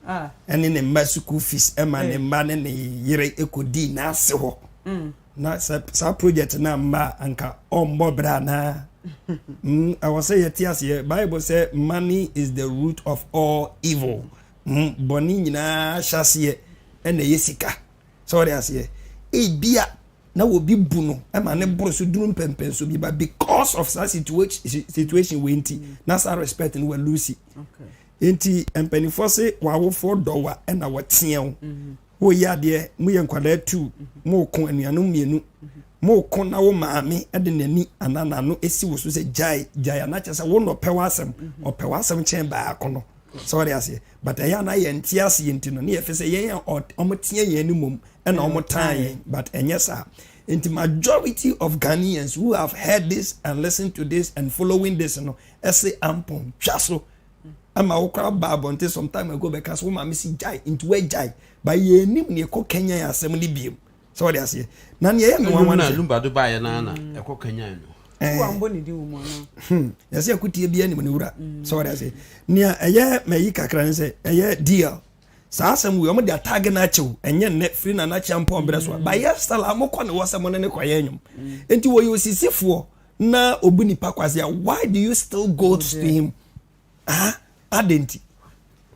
ah. ɛne ne mma school fees ɛma ne mma ne ne yere ɛkɔdii n'ase hɔ mm. Na sɛ saa project no amma a, anka ɔmmɔ bra anaa? Mm, ɛwɔ sɛ yɛte aseɛ. Bible sɛ money is the root of all evil. Mm, bɔne nyinaa hyɛ aseɛ ɛna ɛyɛ sika. Sɛ wɔde aseɛ. Ebia na obi bu no ɛma ne boro so duru mpɛmpɛnso bi ba because of saa situation situation wei nti na saa respect no wa lose. Nti mpanimfoɔ se w'awofoɔ dɔ wa ɛna wɔteɛ wo. Mm-hmm. Woreyɛ adeɛ, moyɛ nkwadaa tu, moreko, anuanom mmienu, moreko na wo maame de n'ani anaa n'ano si wo so sɛ gyae, gyae anaa kyerɛ sɛ wo na ɔpɛ w'asɛm, ɔpɛ w'asɛm kyɛn baako no. Sɛ wɔde aseɛ. But ɛyɛ anaa yɛn nte aseɛ nti no, ne yɛfɛ sɛ yɛn a wɔteɛ yɛn no mmom ɛna wɔn tan yɛn, but ɛnyɛ saa. Nti majority of Ghanaians who have heard this and listened to this and following this no, ɛse ampɔn twa so ama wo koraa ba abɔnten some time ago bɛka sɛ wo maame si gyae nti woagyae ba yɛnim ne ɛkɔ kanyan asɛm no biem sɛ wɔde aseɛ na neɛ ɛyɛ me nwanwa no sɛ lumba do baeɛ no na ɛkɔ kanyan no eh. yɛsɛ ɛkotie bi anim ne wura mm. sɛ wɔde aseɛ nea ɛyɛ mayi kakra ne sɛ ɛyɛ deal saa asɛm wei ɔmo de ataage no akyew ɛnyɛ nnɛ firi na n'akyea mpɔn berɛ so a mm. bayɛ sala mokɔ ne wɔ sɛ mo ne ne kɔyɛ nnwom mm. nti wɔyɛ osisifoɔ na obu nipa kwasea why do you still go to him ah adɛn nti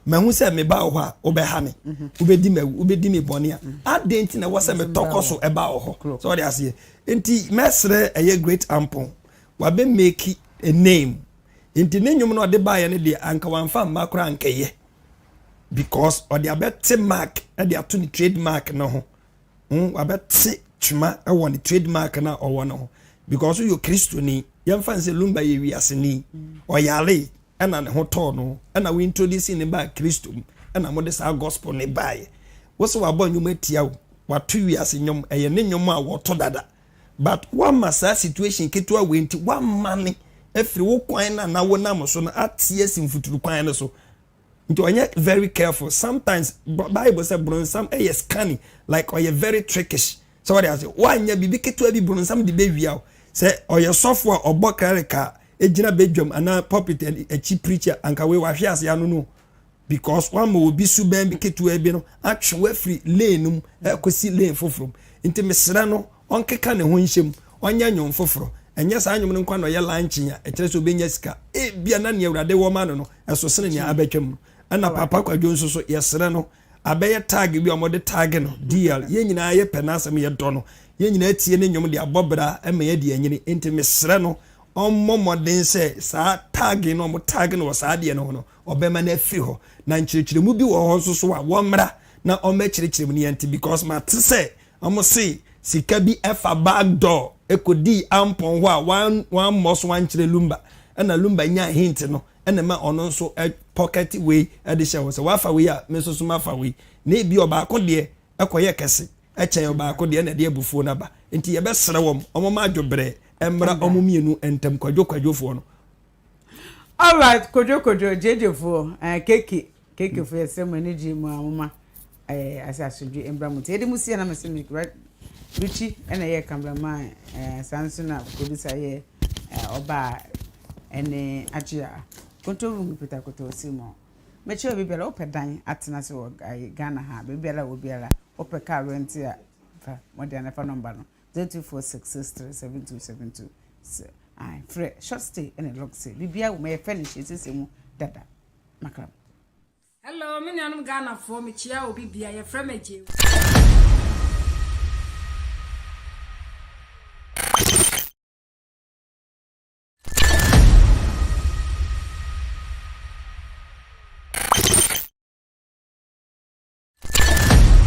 mahu sɛ meba wɔ hɔ a wobɛha me mhm. wobɛdi mawu wobɛdi me bɔne a mhm. adɛn nti na ɛwɔ sɛ metɔkɔ so ɛba wɔ hɔ sɛ wɔde aseɛ nti mɛsrɛ ɛyɛ great ampon wabɛ make a name nti ne nnwom no ɔde baeɛ no deɛ anka wamfa mma koraa ankɛyɛ because ɔde abɛte mark ɛde ato ne trade mark no ho Hmm, wabɛte twema wɔ ne trademark no a ɔwɔ no ho because woyɛ kristoni yɛmfa n sɛ lumba yɛ wiaseni ɔyare ɛna ne ho tɔɔ no ɛna wo introduce ne baa kristo mu ɛna mode saa gospel ne baeɛ wo sɛ wabɔ nnwom atia wo wato wiase nnwom ɛyɛ ne nnwom a wɔto dada but woama saa situation ketewa wei nti woama ne afiri wo kwan no a na wonam so no ate asi mfuturu kwan no so nti ɔnyɛ very careful sometimes bible sɛ bronsam ɛyɛ scanny like ɔyɛ very trickish sɛ wɔde ase wanyɛ biribi ketewa bi bronsam de bɛwia o sɛ ɔyɛ sɔfo a ɔbɔ clerical egyina bedwam anaa pulpit akyi preacher anka wei wahwe ase ano no because wama obi suban bi ketewa bi no atwe wafiri lane no mu ɛkɔsi lane foforɔ mu nti mesrɛ no Ɔnkeka ne ho nhyɛ mu, ɔnyɛ nnwom foforɔ. Ɛnyɛ saa nnwom no nko ara na ɔyɛ lankyen a ɛkyerɛ sɛ ɔbɛnya sika. Ebia na nea Awurade wɔ ma no no, ɛso sene nea abɛtwam no. Ɛna Papa Kwadwo nso so, yɛsrɛ no, abɛyɛ tag bi a wɔde tag no, DL. Yɛn nyinaa yɛpɛ n'asɛm, yɛdɔ no. Yɛn nyinaa tie ne nnwom de abɔ bra ma yɛadi anyini. Enti mesrɛ no, ɔmmɔ mmɔden sɛ saa tag no a wɔtag no wɔ saa adeɛ no ho no, ɔbɛma no afiri hɔ. Na nkyerɛkyerɛmu bi wɔ hɔ nso so a, wɔmmra na ɔmmɛkyerɛkyerɛ mu na yɛnte because mate sɛ Wɔse sika bi fa back door kɔdii Ampɔn hɔ a wammɔ so ankyerɛ Lumba ɛna Lumba nyaa hint no ɛna ɛma ɔno nso pocket wei de hyɛ hɔ sɛ wafa wei a me nso so mafa wei na ebi ɔbaako deɛ ɛkɔyɛ kɛse ɛkyɛn ɔbaako deɛ ɛna ɛde abufuo no aba nti yɛbɛsrɛ wɔn wɔn ma adwobrɛ mmra wɔn mmienu ntam kwadwo kwadwofoɔ no. Alright kodwo kodwo gyegyefoɔ eh, keke keke fo yɛsrɛ mo ani gye mu a moma eh, ase asodwe mbra mo nti yɛde mo sie na mese me Richie ɛna ɛyɛ cameraman eh, saa nso na producer yɛ eh, ɔbaa ɛne agyea control room Peter Koto Simon mekyerɛ obi biara wopɛ dan atena se wɔ eh, Ghana ha baabi biara wɔ biara wopɛ car rent a fa mɔde anafa nɔmba no. 0246637272. Sɛ ae frɛ short stay ɛne long stay biribiara wɔ mu ɛyɛ furnish yɛsiesie mu dada. Makram. Hello me nuanom Ghanafoɔ mekyia obi bia yɛfrɛ me Agyei.